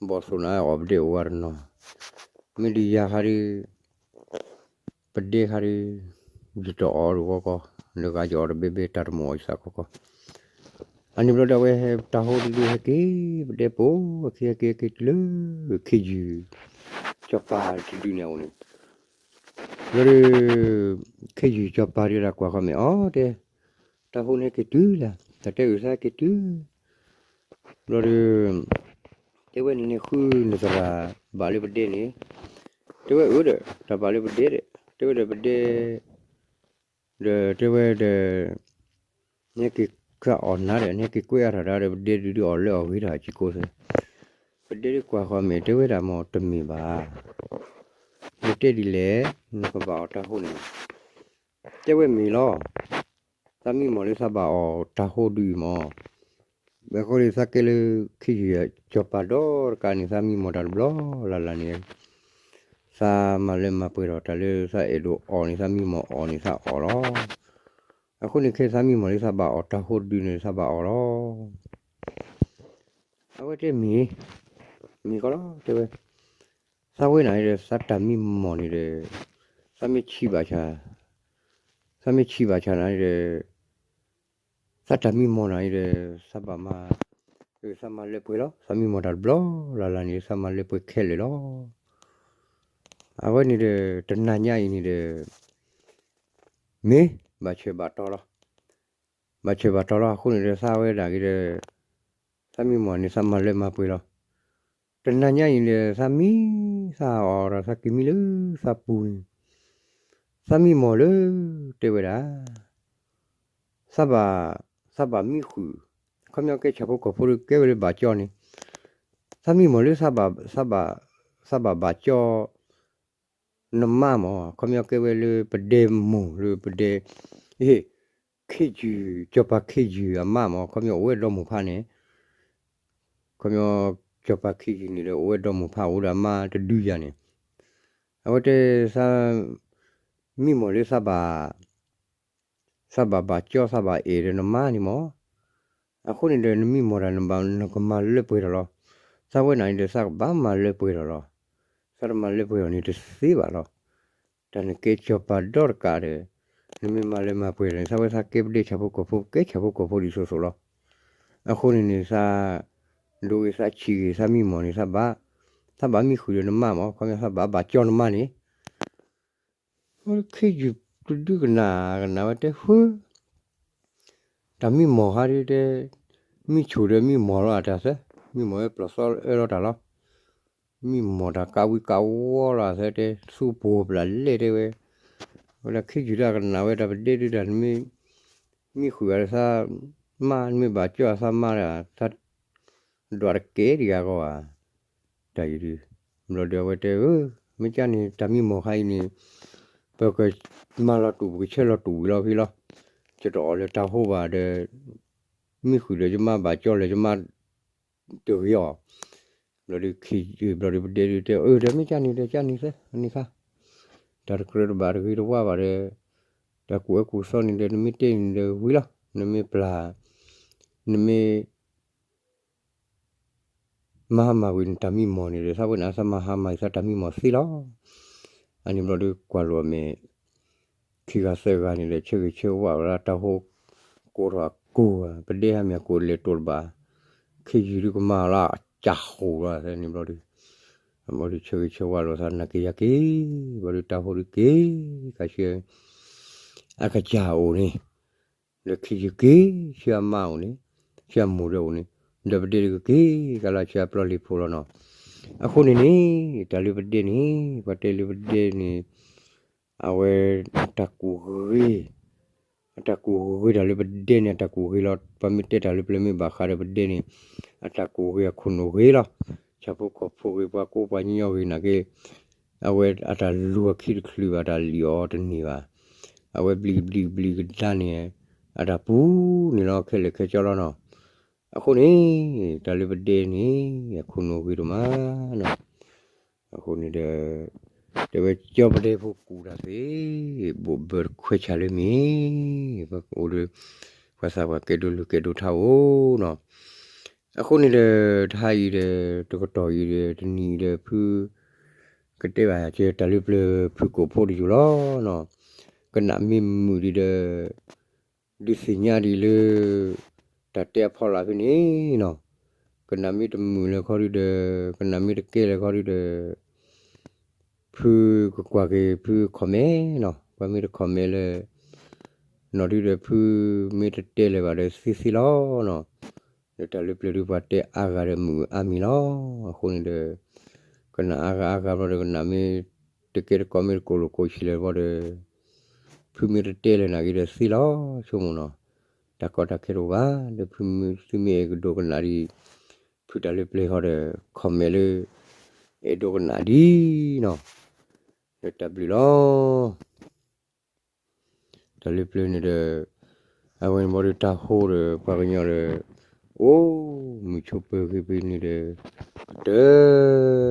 ဘီၣ်သိၣ်နာ်အီၣ်ပဒဲအိၣ်ဝဲတနီၤ, မ့ၢ်ဒုးယၤခါဒုး ပဒဲခါဒုး ယတအီၣ်ဒုးဝီကီၢ် လၢဂၤယအီၣ်တဘဲဘဲတၢ်တမိၣ်အီၣ်ယသးကီကီၢ်, အန့ၣ်ဘျီဒီးအဝဲဟဲတၢ်ဟိဒုဒုဟဲက့ၤ ပဒဲပိာ်အခံဟဲက့ၤဟဲက့ၤတုၤလၢ ခ့ယုၢ် စီၤပၤတဒုန့ၣ်အအိၣ်န့ၣ် ဘျီဒီး ခ့ယုၢ်စီၤပၤဒုးတၢ်ကွၢ်ဃီမ့ၢ်အီၤတဲ, တၢ်ဟိန့ၣ်က့ၤတုၤလၢ တၢ်တဲအုၣ်သးက့ၤတုၤ, ဘျီဒီး တဲဝဲန့ၣ်န့ၣ် ဃုနသရၣ်ဘၣ်လၢပဒဲန့ၣ်, တဲဝဲအၢဒီး တၢ်ဘၣ်လၢပဒဲဒီး တဲဝဲဒီးပဒဲ ဒီးတဲဝဲဒီး နဟဲက့ၤခးအီၣ်နၤဒီး နဟဲက့ၤကွဲအါထီၣ်တၢ်ဒီး ပဒဲဒုးဒုးအီၣ်လၢအီၣ်ဂ့ၤထီၣ်အစံကိၢ်သ့, ပဒဲဒုးကွၢ်ဃီမ့ၢ်တဲဝဲဒၣ်မ့ၢ်တမ့ၢ်ဘၣ်, နတဲဒ်လဲၣ်, နကဘၣ်အီၣ်တၢ်ဟိန့ၣ် တဲဝဲမ့ၢ်လီၤ, သးမံမီၢ်လၢသးဘၣ်အီၣ်တၢ်ဟိဒုးအံၤမး, ဘၣ်ဃိလၢသးကဲလၢ ခ့ယုၢ်စီၤပၤဒီတကးန့ၣ် သးမံမီၢ်တၢ်တဘျီလၢ်လၢ်န့ၣ်, သးမၤလၢမၤပှဲၤထီၣ်တၢ်လၢသးအဲၣ်ဒိးအီၣ်န့ၣ် သးမံမီၢ်အီၣ်န့ၣ်သးအီၣ်လီၤ. အဃိန့ၣ် ခဲသးမံမီၢ်လၢသးဘၣ်အီၣ်တၢ်ဟိဒုးန့ၣ် သးဘၣ်အီၣ်လီၤ. အဝဲတဲမ့ၢ်, မ့ၢ်ကီလီၤ တဲဝဲ, သးဝဲန့ၣ်ဒီး သးတၢ်မံမီၢ်န့ၣ်ဒီး သးမ့ၢ်ဆံးဘၣ်ဆၣ်, သးမ့ၢ်ဆံးဘၣ်ဆၣ်န့ၣ်ဒီး သးတၢ်မံမီၢ်န့ၣ်ဒီး သးဘၣ်မၤ, သးမၤလၢပှဲၤလီၤ. သးမံမီၢ်တၢ်တဘျီလၢ်လၢ်န့ၣ် သးမၤလၢပှဲၤခဲလၢာ်လီၤ. အဝဲန့ၣ်ဒီး တနၤညါအံၤန့ၣ်ဒီး မ့ၢ်ဘၣ်ဆၢဘၣ်တီလီၤ. ဘၣ်ဆၢဘၣ်တီလီၤ. အဃိန့ၣ်ဒီး သးဝဲဒၣ်က့ၤဒီး သးမံမီၢ်န့ၣ် သးမၤလၢမၤပှဲၤလီၤ. တနၤညါအံၤန့ၣ် သးမံ, သးအီၣ်ဒီး သးက့ၤမံလၢသးပူၤန့ၣ်, သးမံမီၢ်လၢ တဲဝဲဒၣ် သးဘၣ်, သးဘၣ်မံဃုာ်, ခီပညီကဲဆၣ်ဖိကီၢ်ဖိဒီး ကဲဝဲလၢဘၣ်ကၠီန့ၣ်, သးမံမီၢ်လၢ သးဘၣ်ဘၣ်ကၠီ နမါမး, ခီပညီကဲဝဲလၢပဒဲမိၢ်လၢပဒဲ, ခ့ယုၢ်, စီၤပၤခ့ယုၢ်အမါမး, ခီပညီအိၣ်ဝဲဒီမိၢ်ဖးန့ၣ်, ခီပညီ စီၤပၤခ့ယုၢ်န့ၣ်ဒီး အိၣ်ဝဲဒီမိၢ်ဖး အိၣ်ဒီးအမါတဒုယၤန့ၣ်, အဝဲတဲ သးမံမီၢ်လၢ သးဘၣ်ဘၣ်ကၠီ သးဘၣ်အဲၣ်ဒီးနမါန့ၣ်မး, အဃိန့ၣ်ဒီး နမံမီၢ်တၢ် နကမၤလၢပှဲၤထီၣ်လီၤ. သးဝဲန့ၣ်ဒီး သးကဘၣ်မၤလၢပှဲၤထီၣ်လီၤ. သးတမၤလၢပှဲၤထီၣ်န့ၣ်တသ့ဘၣ်လီၤ. တၢ်နကဲစီၤပၤဒီတကးဒီး နမ့ၢ်မၤလၢမၤပှဲၤထီၣ်န့ၣ် သးဝဲသးကဲပဒဲဆၣ်ဖိကီၢ်ဖိ ကဲဆၣ်ဖိကီၢ်ဖိဒ်သိးသိးလီၤ. အဃိန့ၣ်န့ၣ် သးဒိဂ့ၤသးဆံးဂ့ၤ သးမံမီၢ်န့ၣ် သးဘၣ်, သးဘၣ်မံဃုာ်ဒီးနမါမး, ခီပညီသးဘၣ်ဘၣ်ကၠီနမါန့ၣ် ခ့ယုၢ်တဒုကနၣ်ကနၣ်ဝဲတဲဃု, တၢ်မံမီၢ်ခါဒုတဲ, မံဆူၣ်ဒီးမံမီၢ်လီၤအတၢ်သၢ, မံမီၢ်ဝဲပျီၢ်သီအၢလီၤတၢ်လီၤ, မံမီၢ်တၢ်ကးဝံၤကးဝီလီၤသၢတဲ သူပှိၤပျၢ်လဲၣ်တဲဝဲ, ဝဲဒၣ်ခ့ယုၢ်တၢ်ကနၣ်ဝဲတၢ်ပဒဲဒုတၢ် နမ့ၢ်, မံဃုာ်အသးမါ နမ့ၢ်ဘၣ်ကၠီအသးမါတၢ် သး ဒွးတကဲဒံးဂၤဂီၢ်ဧါ, တၢ်အံၤဒုး, ဘျီဒီးအဝဲတဲဧၢ, မ့ၢ်ကၢ်န့ၣ်တၢ်မံမီၢ်ခါအံၤန့ၣ်, ပကမၤလီၤတူာ် ပကဆၢလီၤတူာ်ဝံၤလီၤဖဲလီၤ, ယတအီၣ်လၢတၢ်ဟိဘၣ်ဒီး, မံဃုာ်ဒီးယမါဘၣ်ကၠီလၢယမါ တဂ့ၤအီၤ, ဘျီဒီးခ့, ဘျီဒီးပဒဲဒုတဲ အၢ ဒီးမ့ၢ်ကၢ်န့ၣ်ဒီးကၢ်န့ၣ်သၢ န့ၣ်ခါ, တၢ်တကြၢးတဘၣ်တဂ့ၤတဝါဘၣ်ဒီး, တၢ်ကူၣ်အၢကူၣ်သီန့ၣ်ဒီး နမ့ၢ်တဲန့ၣ်ဒီးဝံၤလီၤ, နမ့ၢ်ပျၢ်, နမ့ၢ် မၤဟါမၢ်ကွံာ်နတၢ်မံမီၢ်န့ၣ်ဒီး သးဝဲန့ၣ် သးမၤဟါမၢ်ကွံာ်သးတၢ်မံမီၢ်သ့လီၤ. အန့ၣ်ဘျီဒုးကွၢ်လိာ်အမဲာ် ခံဂၤသၢဂၤန့ၣ်ဒီး ဆၢဂ့ၤဆၢဝါဝဲဒၣ်တၢ်ဟိကိးထီၣ်အကိၢ်, ပဒဲဟါမ့ၢ်အကိၢ်လဲၤတိာ်တဘၣ်, ခ့ယုၢ်ဒုးကမၤလၢအကၢ်ဃိလီၤန့ၣ်ဘျီဒုး, ဘျီဒုးဆၢဂ့ၤဆၢဝါလိာ်သး နက့ၤယၤက့ၤ, ဘျီဒုးတၢ်ဟိဒုးက့ၤ, ကဆှၢ အကစၢ်အိၣ်န့ၣ်, ဒီးခ့ယုၢ်က့ၤဆှၢအမါအိၣ်န့ၣ်, ဆှၢအမိၢ်ဒီးအိၣ်န့ၣ်, ဒီးပဒဲဒုးကက့ၤကလီၤဆှၢအပျီလံၤဖိလီၤနီၤ. အဃိန့ၣ်န့ၣ် တၢ်လၢပဒဲန့ၣ် ပှၤတဲလၢပဒဲန့ၣ် အဝဲ အတၢ်ကူၣ်ဂ့ၤ, အတၢ်ကူၣ်ဂ့ၤတၢ်လၢပဒဲန့ၣ် အတၢ်ကူၣ်ဂ့ၤလီၤ. ပှၤမ့ၢ်တဲတၢ်လၢပျၢၤမ့ၢ်ဘၣ်ဃးဒီးပဒဲန့ၣ် အတၢ်ကူၣ်ဂ့ၤအခိၣ်နူာ်ဂ့ၤလီၤ. ဆၣ်ဖိကီၢ်ဖိဂ့ၤ ပှၤကိးပှၤညီဂ့ၤနာ်က့ အဝဲအတၢ်လူၤအခံတချုးဘၣ် တၢ်လံၣ်အီၤတန့ၢ်ဘၣ်. အဝဲဘျံးဘျံးဘျံးကဒါန့ၣ် အတၢ်ပူၤန့ၣ်လီၤ ခဲလၢာ်ခဲဆ့လီၤနီၤ. အဃိန့ၣ် တၢ်လၢပဒဲန့ၣ် အခိၣ်နူာ်ဂ့ၤဒိၣ်မးနီၤ. အဃိန့ၣ်ဒီး တဲဝဲကၠီပဒဲဖိကူၣ်တၢ်သ့, ဘိးဘၢတခွဲးဆၣ်လၢမ့ၢ်, ပအိၣ်ဒီး ပှၤသးပှၢ်ကဲဒိၣ်လုၢ်ကဲဒိၣ်ထးအိၣ်နီၤ. အဃိန့ၣ်ဒီး တဟါအံၤဒီး တကတီၢ်အံၤဒီး တနံၤအံၤဒီး ဖု ကတဲဘၣ်က့ၤတၢ်လၢပျၢၤဖုကိာ်ဖိတယိာ်လီၤနီၤ. ကနၣ်မ့ၢ်မုာ်ဒံးဒီး ဒုးသ့ၣ်ညါဒံးလၢ တၢ်တဲအဖီလာ်ဖဲန့ၣ်နီၤ. ကနၣ်မ့ၢ်တမုာ်လၢၤခီဒုဒီး ကနၣ်မ့ၢ်တကဲလၢၤခီဒုဒီး ဖုကကွၢ်က့ၤ ဖု comment နီၤ. ပှၤမ့ၢ်တ comment လၢ နီၤဒုဒီး ဖုမ့ၢ်တတဲလၢၤဘၣ်ဒီးသ့သ့လီၤနီၤ. ဒီးတၢ်လၢပျၢၤဒုပှၤတဲအါဂၤဒီးမုာ်အါမံၤလီၤ. အဃိန့ၣ်ဒီး ကနၣ်အါဂၤအါဂၤဘျီဒီး ကနၣ်မ့ၢ်တကဲတကိး မ့ၢ်တကိးလိာ်ကိးဆံးလၢၤဘျီဒီး ဖုမ့ၢ်တတဲလၢၤနာ်က့ဒီးသ့လီၤ ဆိကမိၣ်နီၤ. တၢ်ကီတၢ်ခဲတအိၣ်ဘၣ် ဒီးဖုသုမ့ၢ်အဲၣ်ကဒိကနၣ်ဒံး ဖုတၢ်လၢပျၢၤဃီဒီး comment လၢ အဲၣ်ဒိကနၣ်ဒံးနီၤ. ဒီးတၢ်ဘျုးလီၤ. တၢ်လၢပျၢၤန့ၣ်ဒီး အဝဲန့ၣ်ဘျီဒီးတၢ်ဟိဒီး ပှၤကညီဒီး အိၣ်မုာ်ဆိးပၢၤဂ့ၤဖဲန့ၣ်ဒီး ကတၢၢ်